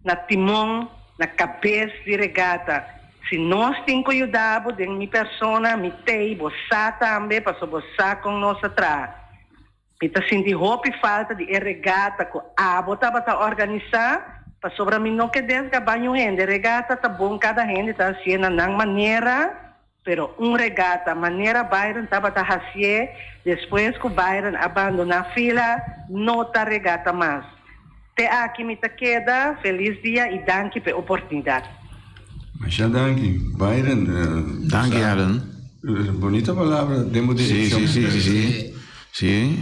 na timon, na kabes di regata. Si nos tin ku yuda bo den mi persona, mi t'ei, bo sa tambe, paso bo sa kon nos a traha. Mi ta sinti hopi falta di e regata ku abo tabata organisá, pasobra mi no ke desgabá niun hende. Regata ta bon, kada hende ta hasié na nan manera. Pero un regata manera Byron tabata hacié despues cu Byron a bandoná fila no ta regata mas. Te aki mi ta keda, feliz dia y danki p'e oportunidad. Masha danki, Byron. Danki, Helen. Bonita palabra den bo direccion. Si, si, si, si, si.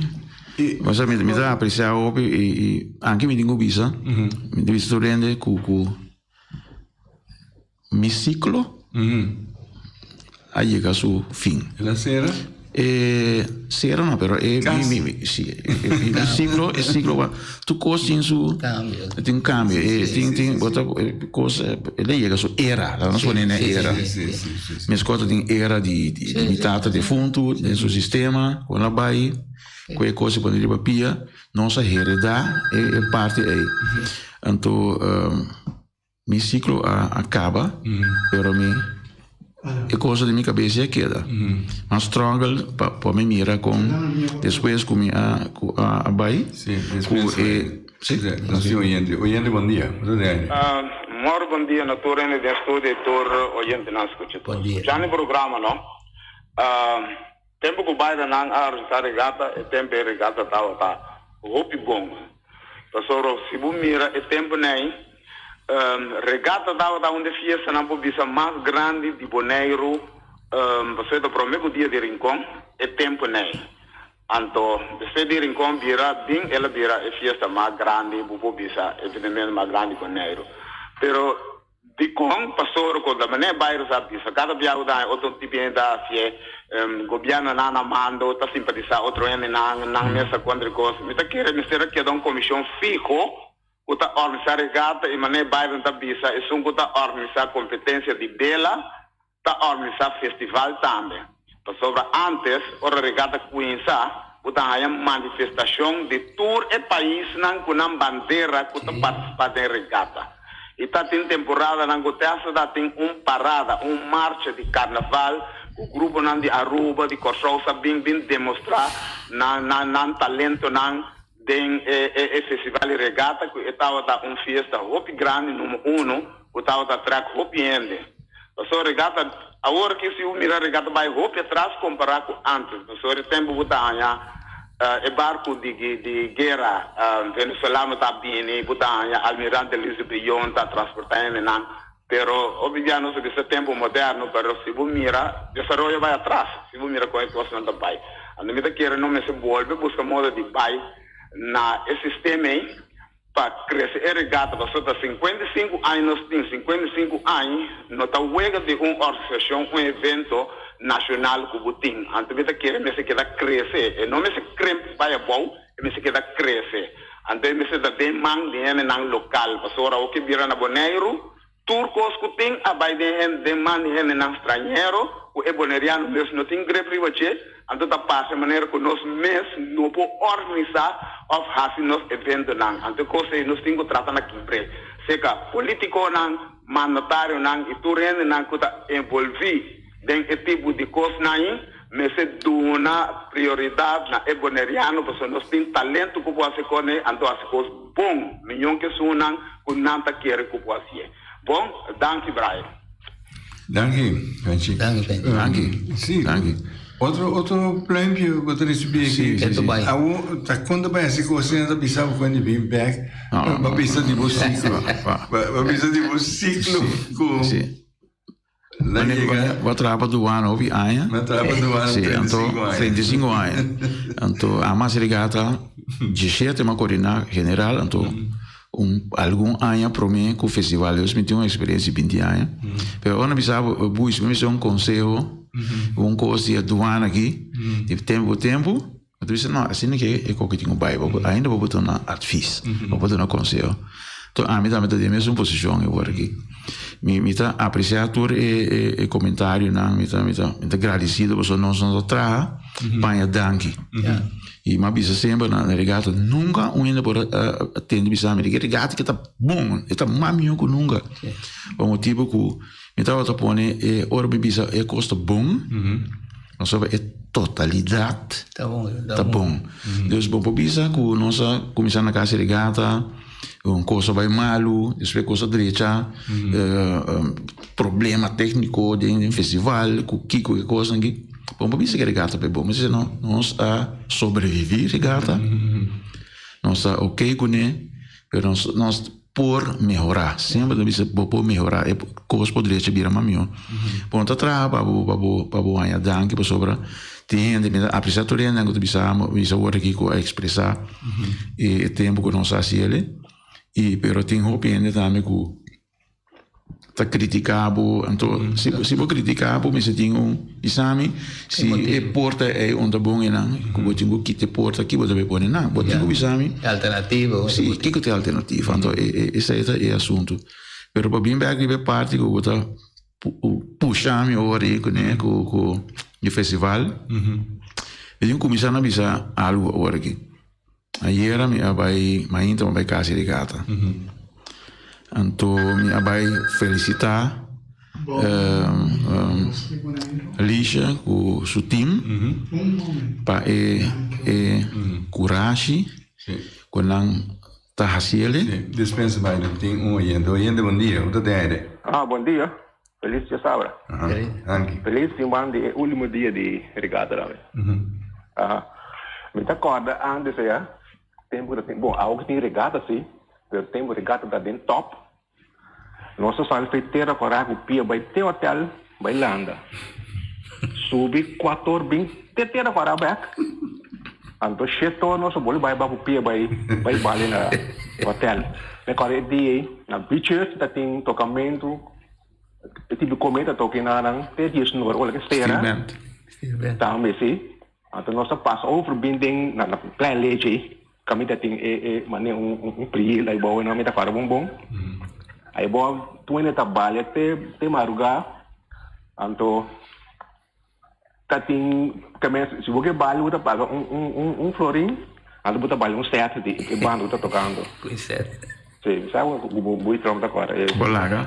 Si. Bo sa mi ta aprecia hopi y anke mi tin cu bisa, mi ta bisa tur hende cu cu. Mi siklo a yega su fin. El a sera? E sera no, pero e mi mi si e siklo e siklo ba tur kos tin su Kambio. tin un kambio e tin tin bo ta kos el a yega su era laga nos pone na era meskos ta tin era di di mi tata defuntu den su sistema ku el a bai ku e kos a pone riba pia nos a hereda e parti ei anto Mi siklo a kaba, pero mi E cosa den mi cabeza ya keda. M'a struggle pa pa mi mira con despues cu mi a cu a a bay Sí, cu despues e sí. Nos tin oyente. Oyente bon dia. Bo ta den aire. Mor bon dia na tur hende den studio y tur oyentenan scucha Bon dia. Scuchando e programa no. Tempo cu Biden nan a organisa regata e tempo e regata tabata hopi bon. Pasobra si bo mira e tempo nei regata tabata un de fiestanan por bisa mas grandi di Boneiru pasobra ta prome cu dia di Rincon e tempo nei. Anto despues di Rincon bira bin el a bira e fiesta mas grandi bo por bisa evenemento mas grandi Boneiru. Pero Dikon? Pasobra ku ta manera Bayrou sa bisa, kada bia ku ta haña otro tipo hende ta hasié, gobièrnunan na mando ta simpatisá otro hendenan, nan mes ta kontra e kos. Mi ta kere mester a keda un komishon fiho ku ta organisá regata i manera Bayrou ta bisa esun ku ta organisá kompetensia di bela ta organisá festival tambe. Pasobra ántes ora regata kuminsá bo ta haña manifestashon di tur e paisnan ku nan bandera ku ta partisipá den regata. I ta tin temporadanan ku te hasta ta tin un parada, un marcha di karnaval ku gruponan di Aruba, di Kòrsou sa bin bin demostrá nan nan nan talentonan den e e festival di regata ku e tabata un fiesta hopi grandi numero uno ku tabata trek hopi hende. Pasobra regata awor aki si bo mira regata bai hopi atras kompará ku ántes. Pasobra e tempu bo ta haña e barku di di guera venezolano ta bini, bo ta haña Almirante Luis de Brion ta transportá hendenan. Pero hopi bia nos ta bisa tempu moderno, pero si bo mira desaroyo bai atras, si bo mira kon e kosnan ta bai. Anto mi ta kere no mester bolbe buska moda di bai na e sistema ei. Pa crece e regata pasobra ta 55 aña nos tin, 55 aña no ta wega di un organisacion, un evento nacional cu bo tin. Anto mi ta kere mester keda crece, e no mester kremp bay abou, e mester keda crece. Anto e mester ta den man di hendenan local pasobra awor ke bira na Boneiru Tur kos ku tin a bai den hende den man di hendenan strañero ku e boneriano mes no tin grip riba dje, anto ta pasa e manera ku nos mes no por organisá òf hasi nos eventonan. Anto e kos ei nos tin ku trata na kibr'é. Seka polítikonan, mandatarionan i tur hendenan ku ta envolví den e tipo di kosnan ei mester duna prioridat na e boneriano pasobra nos tin talento ku por hasi kos ei, anto hasi kos bon, miñon ku esunnan ku nan ta kere ku por hasié. Bon, danki Brian. Danki, Fenchi. Danki, Fenchi. Danki. Sí. Danki. Otro, otro pluimpje ku ta risibí aki. Sí, sí, sí. Awo, ta kon ta bai hasi kos asina ta bisa bo kuende bin bèk. No, no, Ba bisa di bo siklo. Pa. Ba bisa di bo siklo ku. Sí. La yega. Bo a traha pa duana hopi aña. Mi a traha pa duana Sí, anto 35 aña. 35 aña. Anto amas regata 17 mi a coordina general, anto un algun aña prome cu festival. Dus mi tin un experiencia di 20 aña. Pero ora mi bisa bo, Buis, mi mester un conseho, un cos di e duana aki, di tempo tempo. Mi ta bisa, no, asina ke e koki tin ku bai, bo ainda bo por duna advis, bo por duna konseho. Enton ami tambe ta den mesun posishon awor aki. Mi mi ta apresiá tur e e e komentarionan, mi ta mi ta mi ta gradisido pasobra nos no ta traha paña danki. I mi a bisa semper na regata, nunka un hende por a tende bisa mi, e regata aki ta bon, e ta mas mihó ku nunka. Pa motibu ku Mi tabata pone e ora mi bisa e kos ta bon, pasobra e totalidat ta bon. Dus bo por bisa ku nos a kuminsá na kas regata, un kos a bai malu, despues kos a drecha, problema tékniko den festival, ku kiko e kosnan aki. Bo por bisa ku e regata bai bon, mi si no, nos a sobreviví regata, nos ta oké kuné, pero nos. Por mehorá. Semper ta bisa bo por mehorá. E kos por drecha bira mas mihó. Bo no ta traha pa bo pa bo pa bo haña danki pasobra tin hende mi ta apresiá tur hendenan ku ta bisa mi bisa wor aki ku a ekspresá e tempu ku nos a hasi el'e i pero tin hopi hende tambe ku ta critica bo anto si si bo critica bo mester tin un bisa mi si e porta ey un ta bon eynan cu bo tin cu kita e porta aki bo ta bay pone nan bo tin cu bisa mi Alternativa si kico ta e alternativa anto esey ta e asunto pero pa bin bek riba e parti cu bo ta pusha mi ora ey cune cu cu e festival mi tin cuminsa na bisa algo awor aki. Ayera mi a bai mainta mi a bai casa di gata. Anto mi a bai felicita. Alicia ku su team pa e e kurashi ku nan ta hasiele. Dispensa Byron, tin un oyente. Oyente bon dia, bo ta den aire? Ah, bon dia. Feliz djasabra. Danki. Feliz siman di e ultimo dia di regata tambe. Aha. Mi ta corda antes aya, tempo ku ta tin, bon awo ku tin regata si, pero tempo regata ta den top, nos ta sali for tera kora ku pia bai te hotel bai landa. Subi kuator bin te tera kora bek. Anto shetor nos a bolbe bai ba ku pia bai bai bali na hotel. Mi corda e dia ei na beaches ta tin tocamento. E tipo di comida ta toki na nan te dies nor ora ke sera. Steel band. Tambe si. Anto nos ta pasa over bin den na na Plein Lechi ei. Kaminda tin e e mane un un priel ai bou nan mi ta kòrda bon bon. Ai bou tur hende ta balia te te maruga. Anto ta tin ke si bo ke balia bo ta paga un un un un florin anto bo ta balia un set di e banda ku ta tokando. Un set. Si, mi sa ku bo bo trom ta kòrda e. Bo laga.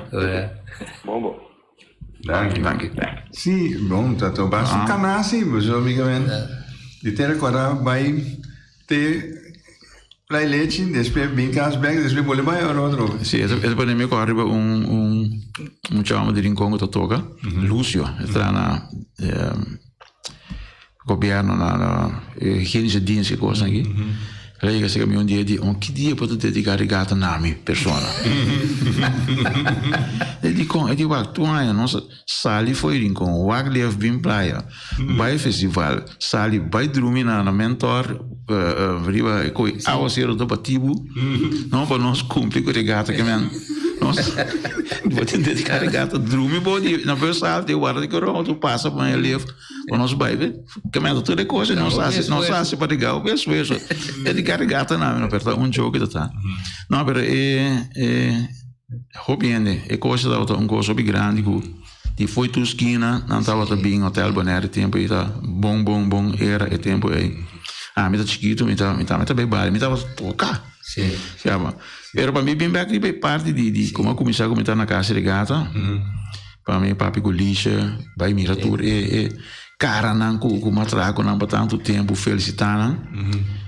Bon bo. Danki. Danki. Si, bon, ta to basta kana si, bo amigamente. Di tera kòrda bai te Play lechi, despues bin cas bek, despues bolbe bai ora otro. Si, e ta pone mi ku ariba un un un chamo di Rincon ku ta toka, Lucio, e traha na gobierno na na higienische dienst e kosnan aki. El a yega serka mi un dia di, oh ki dia bo ta dedica regata na mi persona? E di kon? E di wak tur aña nos a sali for di Rincon, wak lef bin playa, bai festival, sali bai drumi na na Mentor riba e koe awasero ta batibu, no pa nos cumpli cu regata ke men nos bo tin dedica regata drumi bo di na bus halte warda di koro auto pasa pa e lef pa nos bai ke men ta tur e cosa nos hasi nos hasi pa regao hopi esfuerso dedica regata na mi no pero ta un joke ta ta no pero e e hopi hende e cosa tabata un cosa hopi grandi cu di fo'i tur skina nan tabata bin hotel Bonaire e tempo ei ta bon bon bon era e tempo ei ami ta chikito mi ta mi ta bai baile mi tabata toka siaba pero pa mi bin bek riba e parti di di como a cuminsa cu mi ta na casa regata pa mi papi cu Lisha bai mira tur e e caranan cu cu matraconan pa tanto tempo felicita nan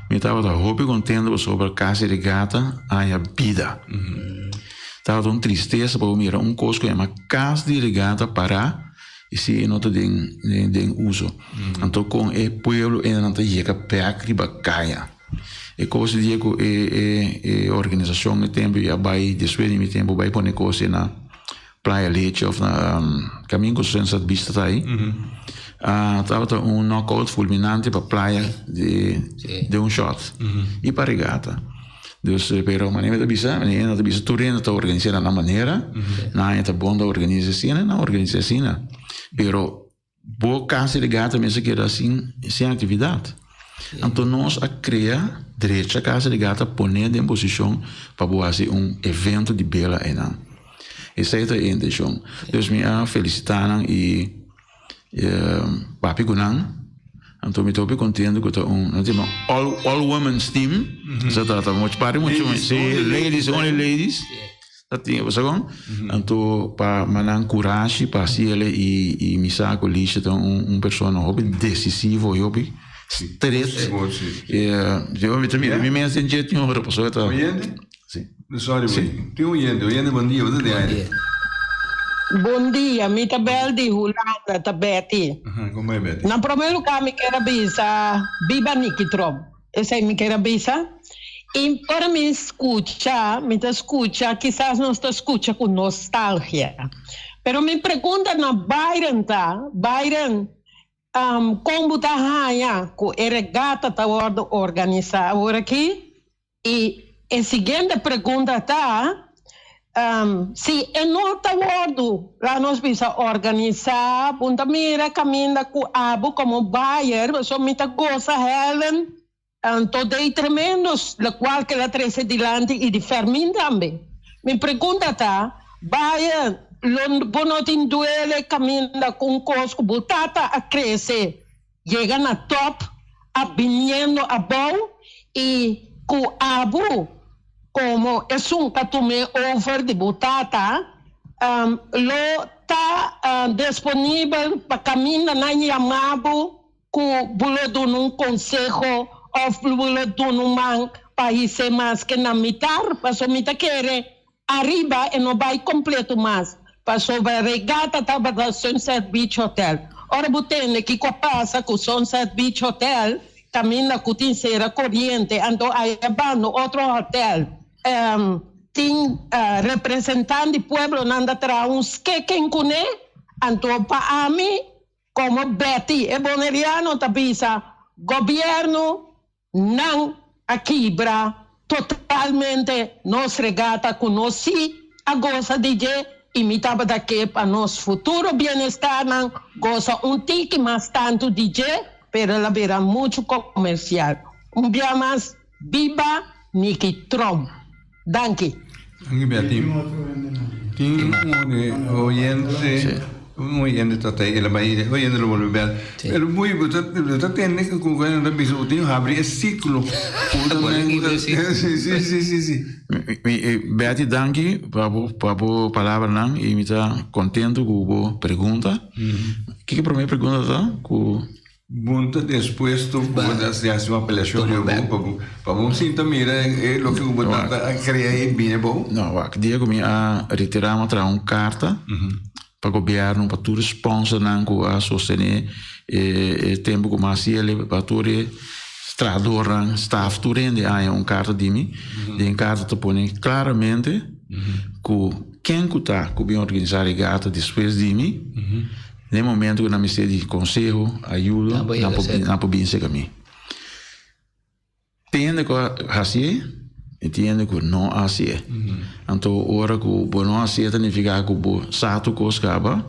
mi tabata hopi contento pasobra casa regata haya bida. Tabata un tristesa pa bo mira un kos ku yama kas di regata pará i si e no ta den den uso. Anto kon e pueblo enan ta yega bèk riba kaya. E kos di dia ku e e e organisashon e tempu ei a bai despues di mi tempu bai pone kos ei na Playa Leche òf na kaminda ku Sunset Vista ta ei tabata un knockout fulminante pa playa di den un shòt i pa regata. Dus, pero manera mi ta bisa, manera mi ta bisa tur hende ta organisa na nan manera, nan haña ta bon ta organisa asina, nan organisa asina. Pero bo casa di regata mester keda sin sin actividad. Anto nos a crea drecha casa di regata pone den posicion pa bo haci un evento di bela einan. Esey ta e intencion. Dus mi a felicita nan y Papia ku nan, anto mi ta hopi kontento ku ta un, nan ta yama all all women's team, sa ta ta muchu parti muchu si ladies only ladies ta tin bo sa kon, anto pa nan kurashi pa hasi ele i i mi sa ku Lisha ta un un persona hopi desisivo i hopi stret, mi ta mira mi mes den dje tin ora pasobra ta. Si. Sorry, si. Tin un oyente. Oyente, bon dia. Bo ta den aire. Bon dia. Mi ta bel di Hulanda, ta Betty. Aha, kon bai Betty? Na prome lugar mi kier a bisa biba Nicky Tromp. Esei mi kier a bisa. I ora mi scucha, mi ta scucha, kisas nos ta scucha cu nostalgia. Pero mi pregunta na Byron ta, Byron, con bo ta haña cu e regata ta wordo organisa awor aki? I e siguiente pregunta ta, Si e no ta wordu, laga nos bisa, organisá, bo ta mira kaminda ku abo komo buyer, pasobra mi ta gosa Helen todei tremendo lokual ku el a trese dilanti i di Fermin tambe. Mi pregunta ta, buyer, lo bo no tin duele kaminda ku un kos ku bo tata a krese Yega na top a biniendo abou y cu abo como esun ta tume over di bo tata lo ta. disponibel pa kaminda nan yama bo ku bo lo duna un konseho òf bo lo duna un man pa his'é maske na mitar, pasobra mi ta kere ariba e no bai kompleto mas, pasobra regata tabata Sunset Beach Hotel. Ora bo tende kiko a pasa ku Sunset Beach Hotel, kaminda ku tin sera koriente, anto aya banda otro hotel. Tin representant di pueblonan ta traha un skeken kuné, anto pa ami komo Betty e Boneriano ta bisa gobièrnu nan a kibra totalmente nos regata ku nos si a gosa di dje i mi tabata ke pa nos futuro bienestarnan gosa un tiki mas tantu di dje pero el a bira muchu komersial. Un bia mas Biba Niki Tromp. Danki. Danki Betty. Tin un oyente, un oyente ta ta el a bai, e oyente lo bolbe bel. Pero muy bo ta bo ta tende ku ku nan ta bisa bo tin habri e siklo. Sí sí sí sí sí. Betty danki pa bo pa bo palabranan i mi ta kontento ku bo pregunta. Kiko e prome pregunta ta ku. Bon ta dispuesto ku bo ta hasi un apelashon riba bo pa bo sinta mira e loke ku bo tata a krea ei bini abou? No, wak, dia ku mi a retirá mi a traha un karta pa gobièrnu, pa tur e sponsornan ku a sostené e tempu ku mi a hasi el, pa tur e trahadornan, staf, tur hende a haña un karta di mi. Den e karta ta pone klaramente ku ken ku ta ku bin organisá regata despues di mi, Den momento ku nan mester di konseho, ayuda, nan por nan por bin serka mi. Tin hende ku a hasié i tin hende ku no a hasié. Anto ora ku bo no hasié ta nifiká ku bo sa tur kos kaba,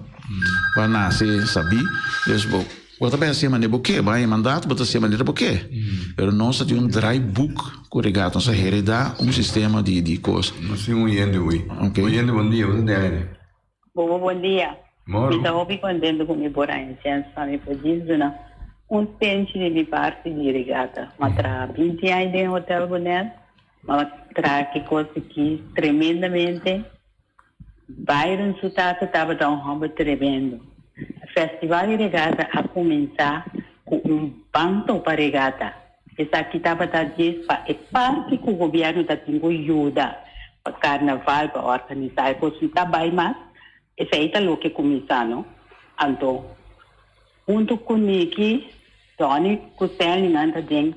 bo a nase sabí, dus bo bo ta bai hasié manera bo ke, bo a haña mandato bo ta hasié manera bo ke. Pero nos ta tin un draaiboek ku regato, nos a heredá un sistema di di kos. Nos tin un yende hui. Un yende bon dia, bo ta den aire. Bobo bon dia. Moro. Mi ta hopi contento cu mi por haña chens pa mi por djis duna un tenchi di mi parti di regata. M'a traha binti aña den Hotel Bonaire. M'a traha ki cos aki tremendamente. Byron su tata tabata un homber tremendo. Festival di regata a cuminsa cu un banto pa regata. Esaki tabata djis pa e parti ku gobièrnu ta tin ku yuda pa karnaval, pa organisá e kos. Ta bai mas, esei ta loke kuminsá, no? Anto, huntu ku Niki, Donny ku Stanley nan ta den,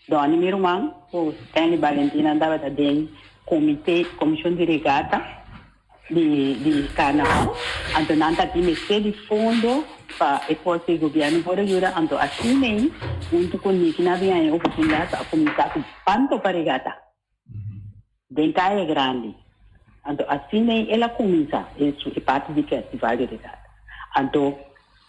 Donny mi ruman ku Stanley Balentin nan tabata den komité, komishon di regata. di di carnaval anto nan ta tin mester di fondo pa e cos di gobierno por a yuda anto asina ei hunto cu Niki nan a bin haña e oportunidad pa a cuminsa cu panto pa regata den Caya Grandi anto asina ei el a cuminsa e su e parti di festival di regata anto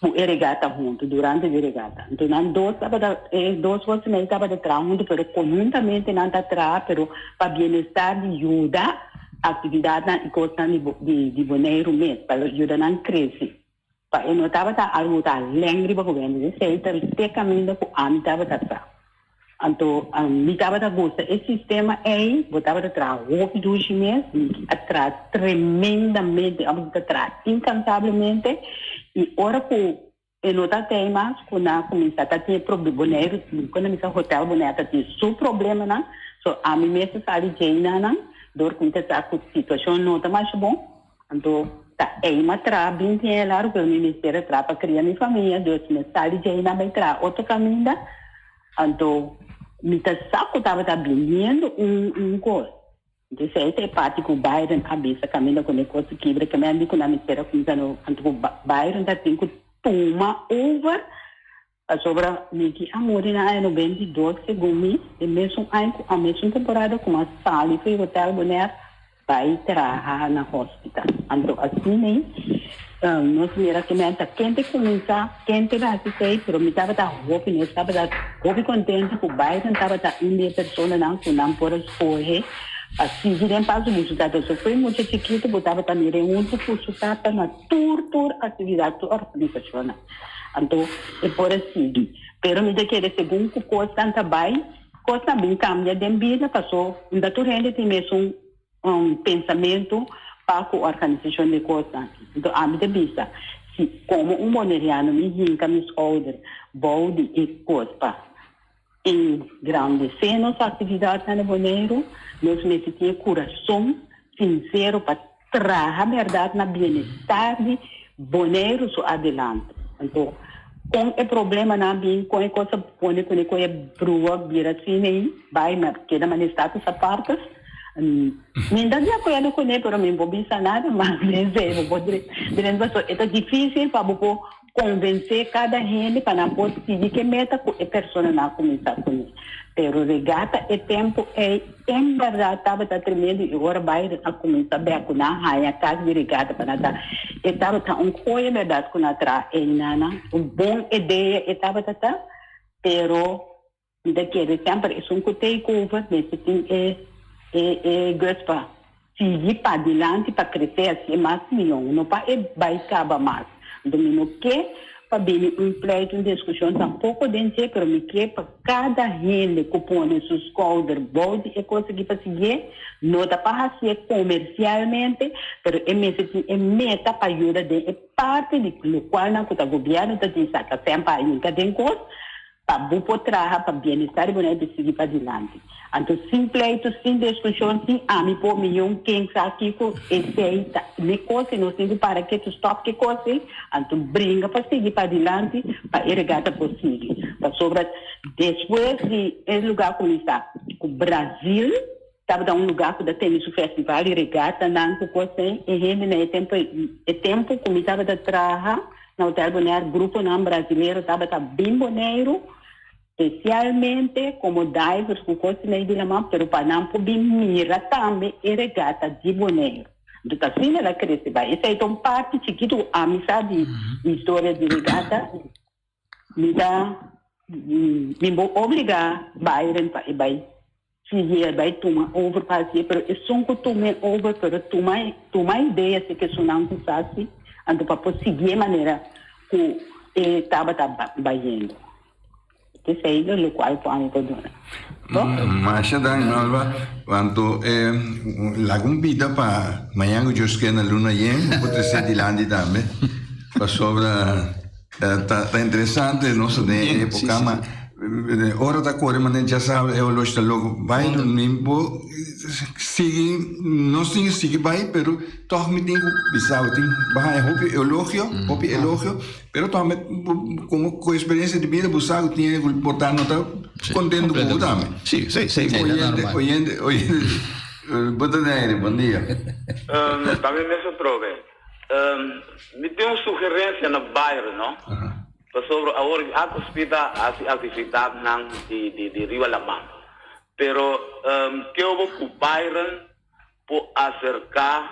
cu e regata hunto durante di regata anto nan dos tabata e dos cosnan ei tabata traha hunto pero conhuntamente nan ta traha pero pa bienestar di yuda Actividadnan y cosnan di di Boneiru mes pa lo yuda nan crece. Pa e no tabata algo ta leng riba gobierno di esey ta te caminda cu ami tabata sa. Anto mi tabata gusta e sistema ey, bo tabata traha hopi dushi mes, mi a traha tremendamente, ami ta traha incansablemente y ora cu E no ta tei mas ku nan a kuminsá ta tin e proble Boneiru ku nan bisa hotel Bonaire ta tin su problemanan so ami mes a sali djei na nan dor ku mi ta sa ku situashon no ta masha bon anto ta ei mi a traha binti aña largu pero mi mester a traha pa kria mi famia dus mi a sali djei nan bai traha otro kaminda anto mi ta sa ku tabata biniendo un un kos. Esei ta e parti ku Byron a bisa kaminda ku ne kos di kibra ke men di ku nan mester a kuminsá no anto ku Byron ta tin ku tuma over pasobra Mickey a muri na aña 92 segun mi e mesun aña ku a mesun temporada ku m'a sali for e hotel Bonaire bai traha na hospital anto asina ei nos mira ke men ta kende kuminsá kende ta hasi esei pero mi tabata hopi nos tabata hopi kontento ku Byron tabata un di e personanan ku nan por a skohe pa sigui den paso di su tata. So fo'i mucha chikitu bo tabata mir'é huntu ku su tata na tur tur aktividat, tur organisashonnan. Anto e por a sigui. Pero mi ta kere segun ku kosnan ta bai, kosnan bin kambia den bida paso unda tur hende tin mesun pensamentu. pa ku organisashon di kosnan. Anto ami ta bisa, si komo un boneriano mi hinka mi skouder bou di e kos pa engrandesé nos aktividatnan na Boneiru, nos mester tin e kurason sinsero pa traha bèrdat na bienestar di Boneiru su adelanto. Anto, kon e problemanan bin, kon e kos a pone kuné ku e brua bira asina ei, bai ma keda manera status apartes, Mi ta di akuerdo kuné, pero mi no por bisa nada mas den esei. Bo por drenta pasobra e ta difísil pa bo por konvensé kada hende pa nan por sigui ku e meta ku e personanan a kuminsá kuné. Pero regata e tempu ei en bèrdat tabata tremendo i ora Byron a kuminsá bèk ku nan haña kas di regata pa nan ta e tabata un joya bèrdat ku nan a traha einan. Un bon idea e tabata ta, pero Mi ta kere semper esun ku take over mester tin e e e guts pa sigui padilanti pa krese hasié mas mihó, no pa e bai kaba mas. Anto mi no ke pa bini un pleit, un diskushon tampoko den dje, pero mi ke pa kada hende ku pone su skouder bou di e kos aki pa siguié, no ta pa hasié komersialmente, pero e mester tin e meta pa yuda den e parti di lokual nan ku ta gobièrnu ta tin saka semper a hinka den kos, Pa bo por traha pa bienestar di Bonaire di sigui padilanti. Anto sin pleitu, sin diskushon, sin ami por mi yon ken sa kiko esei ta ne kos i nos tin ku para ketu stòp ke kos ei, anto bringa pa sigui padilanti pa e regata por sigui. Pasobra despues di e lugá kuminsá ku Brazil tabata un lugá ku ta tene su festival di regatanan ku kos ei, e hende na e tempu ei, e tempu ku mi tabata traha Na Hotel Bonaire gruponan brasilero tabata bin Boneiru, spesialmente komo divers ku kos di mei di laman, pero pa nan por bin mira tambe e regata di Boneiru. Anto ta asina el a krese bai. Esei ta un parti chikitu ku ami sa di historia di regata. Mi ta mi bo obliga Byron pa e bai sigui e bai tuma over pa hasié, pero esun ku tum'é over pero tuma tuma idea si ke esunnan ku sa si anto pa por siguié manera ku e tabata bayendo. Esei lo lokual ku ami por duna. Masha danki Melba, wanto e laga un bida pa mañan ku Dios ke na luna yen bo por trese dilanti tambe pasobra Ta interesante nos ta den e epoca ma ora ta core manera dja sabe e oloshi ta loco bai mi bo sigui nos tin sigui bai pero toch mi tin cu bisa bo tin baha e hopi elogio hopi elogio pero tambe como cu experiencia di bida bo sa cu tin cu por ta no ta contento cu bo tambe oyente oyente oyente bo ta den aire bon dia. Tambe mesun trobe. Mi tin un sugerencia na Byron, no? Pasobra awor Aquaspeed ta haci actividadnan di di riba laman. Pero keu bo cu Byron por acerca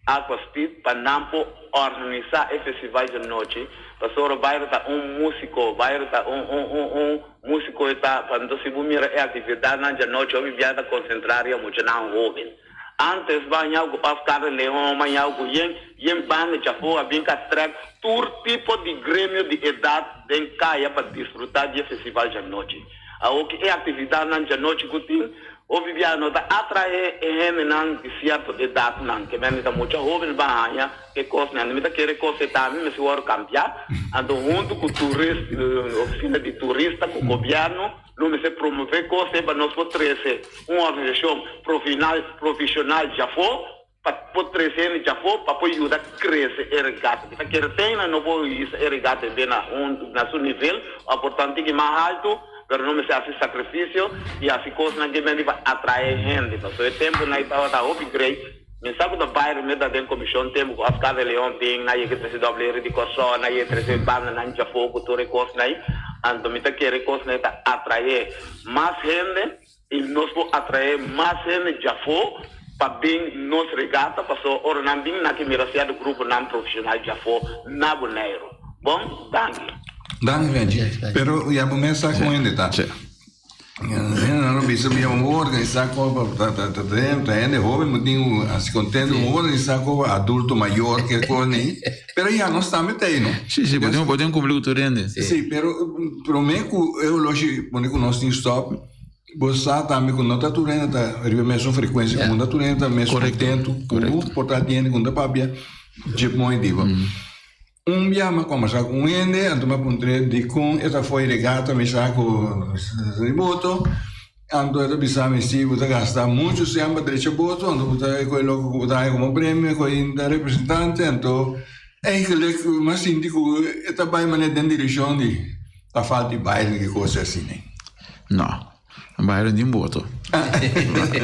Aquaspeed pa nan por organisa e festival djanochi? Pasobra Byron ta un musico, Byron ta un un un un musico e ta, anto si bo mira e actividadnan djanochi hopi bia ta concentra riba muchanan hoben. Antes bañau ku Oscar de Leon, bañau ku yen yen banda djafó a bin ka trèk tur tipo di gremio di edat den kaya pa disfrutá di e festival djanochi. Awoki e aktividatnan djanochi ku tin hopi bia no ta atraé e hendenan di sierto edatnan, ke mende ta mucha hóben ban haña e kosnan. Mi ta kere kos e tambe mester wòrdu kambiá, anto huntu ku turist, ofisina di turista ku gobièrnu, Lo mester promové kos ei pa nos por trese un organisashon profinal profishonal djafó pa por trese hende djafó pa por yuda krese e regata. Mi ta kere ten no por hisa e regata e na un na su nivel o por ta un tiki mas haltu pero no mester hasi sakrifisio i hasi kosnan ke mende pa atrae hende pasobra e tempunan ei tabata hopi grei. Mi sa ku ta bai remeda den komishon tempu ku Oscar de Leon bin, nan yega trese WR di Kòrsou, nan yega trese bandanan djafó ku tur e kosnan ei. Anto mi ta kere e kosnan ei ta atraé mas hende i nos por atraé mas hende djafó pa bin nos regata pasobra ora nan bin nan ke mira sierto gruponan profeshonal djafó na Boneiru. Bon, danki. Danki Benji. Pero ya bo mes sa kon hende ta. Nan lo bisa mi un organisa ko pa ta ta ta hende hoben bo tin ku hasi kontento un organisa ko pa adulto mayor ke ko ni pero ya nos tambe ta ei no. Si si bo tin bo tin kumpli ku tur hende. Si pero prome ku e oloshi pone ku nos tin stop. Bo sa tambe ku no ta tur hende ta riba mesun frekuensia, ku no ta tur hende ta mes kontentu ku por ta hende ku no ta papia dje mooi dibo. Un bia mi a kombersá ku un hende, anto mi a puntr'é dikon e ta fo'i regata, mi sa ku di boto, anto e ta bisa mi si bo ta gasta muchu sèn pa drecha boto, anto bo ta kohe loke ku bo ta haña komo premio, kohe ta representante, anto eigenlijk mi a sinti ku e ta bai manera den direkshon di ta falta di baile ki kos asina. No. Byron tin boto.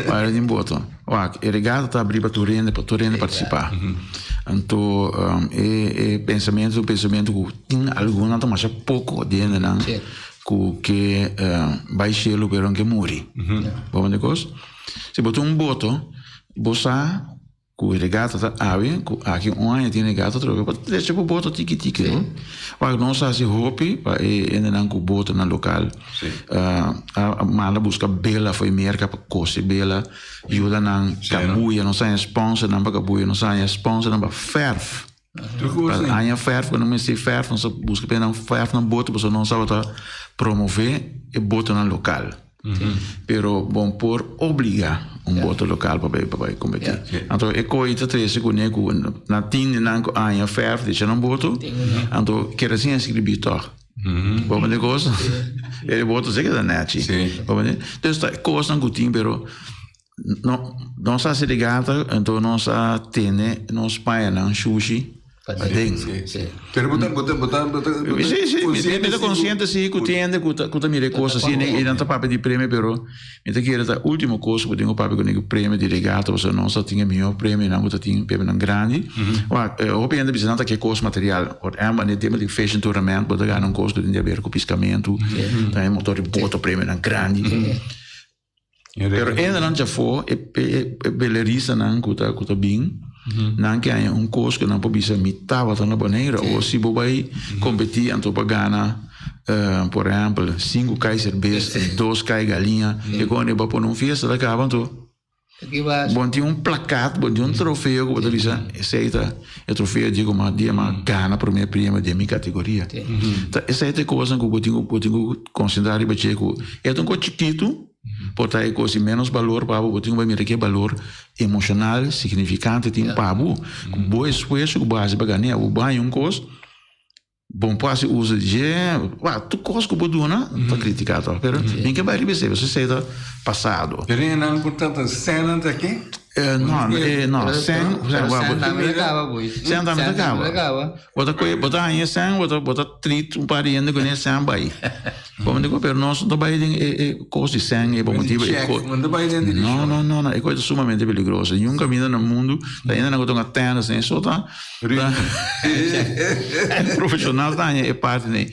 Byron tin boto. Wak, e regata ta abrí pa tur hende, pa tur hende partisipá. Anto e e pensamentu ta un pensamentu ku tin algun ta masha poko di hendenan ku ke bai shelu pero ke muri. Bo manda e kos? Si bo tin un boto, bo sa. Ku e regata ta awe, ku aki un aña tin regata atrobe, pa drecha bo boto tiki tiki no. Wak nos a hasi hopi pa e hendenan ku botonan lokal a manda buska bela for di Merka pa kose bela, yuda nan kabuya, nos a haña sponsornan pa kabuya, nos a haña sponsornan pa fèrf. Pa haña fèrf, ku nan mester fèrf, nos a buska pa nan fèrf nan boto pasobra nos tabata promové e botonan lokal. Pero bon por obliga un boto local pa bay pa bay competi. Anto e coy ta trece cune cu na tin di nan cu aña verf di echa nan boto, anto kere sin inscribi toch. Bo mende cos? E boto si keda nechi. Bo mende? Dus ta cosnan cu tin pero no nos a haci regata anto nos a tene nos pañanan shushi. Paden. Pero bo ta, bo ta, bo ta, bo ta Sí, sí, mi mi ta consciente sí cu tin hende cu ta, cu ta mira e cos asina y nan ta papia di premio pero mi ta kere ta ultimo cos cu bo tin cu papia cu e premio di regata pasobra nos ta tin e miho premionan cu ta tin premionan grandi. Wak, hopi hende bisa nan ta ke cos material. Por ehempel, e tema di fishing tournament bo ta gana un cos cu tin di haber cu piscamento, tambe motor di boto premionan grandi. Pero hendenan djafó, e e beleristanan ku ta ku ta bin, nan ke haña un kos ku nan por bisa mi tabata na Bonaire. O si bo bai kompetí anto pa gana, por ehèmpel, sinku kai serbes, dos kai galiña, e kon e bo a pone un fiesta ta kaba anto bo tin un plakat, bo tin un trofeo ku bo ta bisa esei ta e trofeo di ku mi a gana promé premio den mi kategoria. Ta esei ta e kosnan ku bo tin ku bo tin ku konsentrá riba dje ku e ta un kos chikitu. Por ta e kos di ménos balor pa bo, bo tin ku bai mira ke balor emoshonal signifikante tin pa bo. Ku bo esfuerso ku bo hasi pa gan'é, bo haña un kos, bo no por hasi uso di dje, wak, tur kos ku bo duna ta kritiká tòg. Pero mi ke bai riba esei, pasobra esei ta pasado. Pero e nan por ta sènan ta ke? No, no, sèn, Pero sèn tambe ta kaba, boy. Sèn tambe ta kaba. Bo ta koe, bo ta haña e sèn, bo ta, bo ta treat un par di hende ku e sèn bai. Bo mende ku, pero nos no ta bai den e e kos di sèn ei pa motibu e ko. No, no, no, no, e kos ta sumamente peligroso. Niun kaminda na mundu ta hendenan ku ta hunga tènis den so ta profeshonal ta haña e parti ei.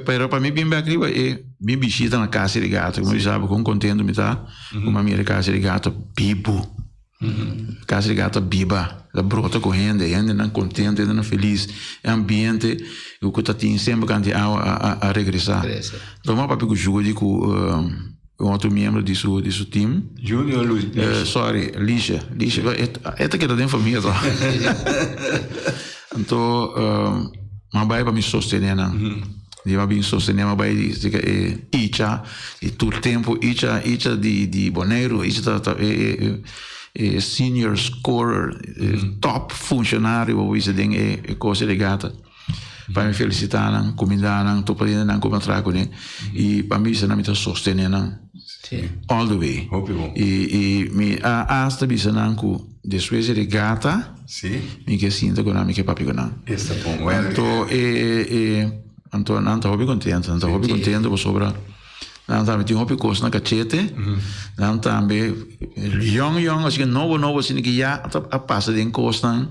Pero pa mi bin bèk riba e mi bishita na Casa di Gato, ku mi bisa bo kon kontentu mi ta ku mi a mira Casa di Gato bibu. Casa di Gato biba, ta brota ku hende, hendenan kontento, hendenan felis, e ambiente ku ta tin semper kanti awa a regresá. Toma papia ku Judy ku un otro miembro di su di su team. Judy o Lisha? Sorry, Lisha, Lisha, e ta keda den famia tòg. Anto mi a bai pa mi sostené nan. Di a bin sostené mi a bai di seka e Icha i tur tempu Icha Icha di di Boneiru Icha ta ta e e e senior scorer e top funshonario bo bisa den e e kos di regata pa mi felisitá nan kumindá nan tur pa hende nan ku mi a traha kuné i pa mi bisa nan mi ta sostené nan all the way i i mi a asta bisa nan ku despues di regata Mi ke sinta ku nan, mi ke papia ku nan. Anto e e anto nan ta hopi kontento, nan ta hopi kontento pasobra nan tambe tin hopi kos na kachete, nan tambe yòn yòn asina nobo nobo asina ke ya ta a pasa den kosnan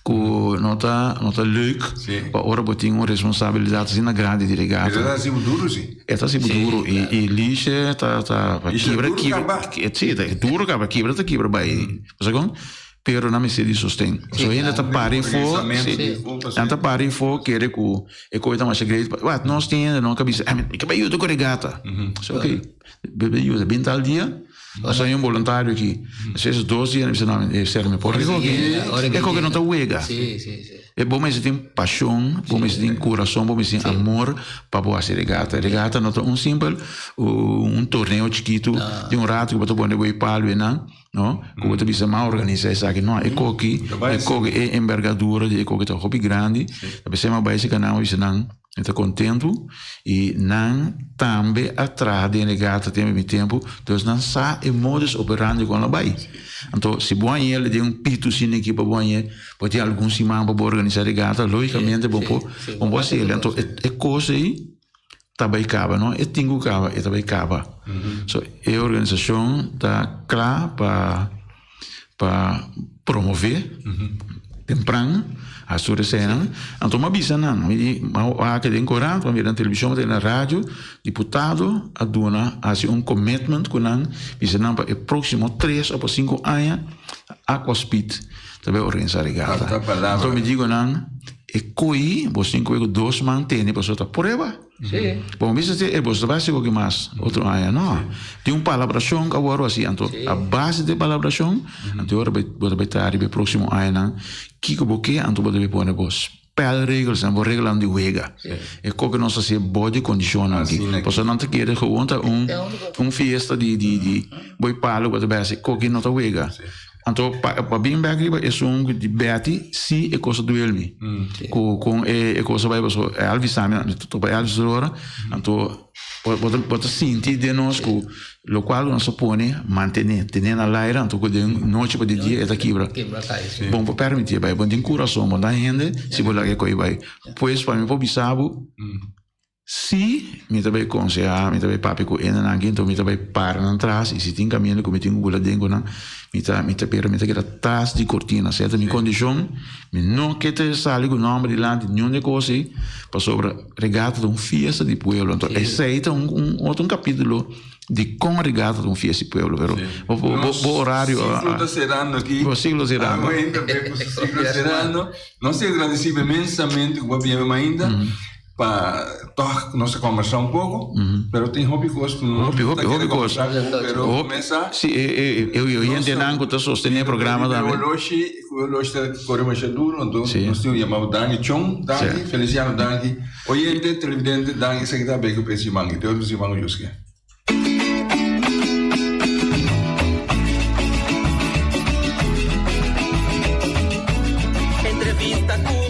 ku no ta no ta leuk pa ora bo tin un responsabilidat asina grandi di regata. E ta hasi bo duru si. E ta hasi bo duru i i Lishe ta ta kibra kibra si ta duru kaba kibra ta kibra bai bo sa kon. Pero nan mester di sosten. So hende ta pari afó, si, nan ta pari afó kere ku e koe ta masha great. Wat, nos tin hende no ka bisa, mi ke bai yuda ku regata. So ok, bai yuda, bin tal dia, Nos hay un voluntario aki. Despues dos dia, mi bisa, no, e ser mi por rico aki. E koke no ta wega. E bo mester tin pasion, bo mester tin curason, bo mester tin amor pa bo haci regata. Regata no ta un simpel un torneo chikitu di un rato cu bo ta pone bo e palo einan, no, cu bo ta bisa m'a organisa esaki. No, e koki, e koki, e envergadura di e koki ta hopi grandi. Ta pesey m'a bay esaki nan, m'a bisa nan. Mi ta kontentu i nan tambe a traha den regata tempu mi tempu, dus nan sa e modus operandi kon lo bai. Anto si bo hañ'el den un pitu asina aki pa bo hañ'é, bo tin algun siman pa bo organisá regata, lógikamente bo por bo por hasiel. Anto e kos ei ta bai kaba, no e tin ku kaba, e ta bai kaba. So e organisashon ta kla pa. pa promové tempran a su resenan. Anto m'a bisa nan, mi di, m'a wak den korant, m'a mira na televishon, m'a tende na radio, diputado a duna, a hasi un commitment ku nan, bisa nan pa e próksimo tres òf pa sinku aña Aquaspeed ta bai organisá regata. Anto mi digo nan, e ko'i bo tin ko'i ku dos man tene pasobra ta prueba. Sí. Bon, bisa si e boso ta bai hasi koki mas otro aña. No. Tin un palabrashon ku a wòrdu hasi. Anto a base di e palabrashon, anto e ora bo ta bai traha riba e próksimo añanan kiko bo ke, anto bo ta bai pone bo spelregelsnan, bo reglanan di wega. E koke nos ta hasi bou di kondishonnan aki. Pasobra nan ta kere gewoon ta un un fiesta di di di boi palo ku bo ta bai hasi. Koki no ta wega. Anto pa bin bek riba esun di Betty, si e kos a duel mi. Ku kon e kos a bai paso Elvis tambe, mi ta topa Elvis tur ora, anto bo ta sinti den nos ku lokual ku nos a pone mantené, tené na laira, anto ku den nochi pa di dia e ta kibra. Bon por permití e bai, bo tin kurason, bo ta hende si bo laga e kos bai. Pues pa mi por bisa bo. Si mi ta bai konsehá, mi ta bai papia ku hendenan aki, anto mi ta bai para nan tras, i si tin kaminda ku mi tin ku bula den ku nan, mi ta, mi ta, pero mi ta keda tras di kortina. Sierto, mi kondishon, mi no ke ta sali ku nòmber dilanti niun di e kos ei, pasobra regata ta un fiesta di pueblo. Anto esei ta un, un otro un kapítulo di kon regata ta un fiesta di pueblo, pero bo, bo, bo orario a. Siglo ta serando aki. Bo siglo serando. Awe ta siglo serando. Nos ta agradesí inmensamente ku bo a biba mainta. Pa tòg nos a kòmbersá un poko, pero tin hopi kos ku no Hopi, hopi, hopi kos. Pero kumesa. Si, e, e, e oyentenan ku ta sostené e programa tambe. Ku e oloshi, ku e oloshi ta kore masha duru, anto nos tin ku yama bo danki Chon, danki, Feliciano danki, oyente, televidente, danki, esaki ta Beko p'e siman i te otro siman ku Dios ke. Entrevista ku.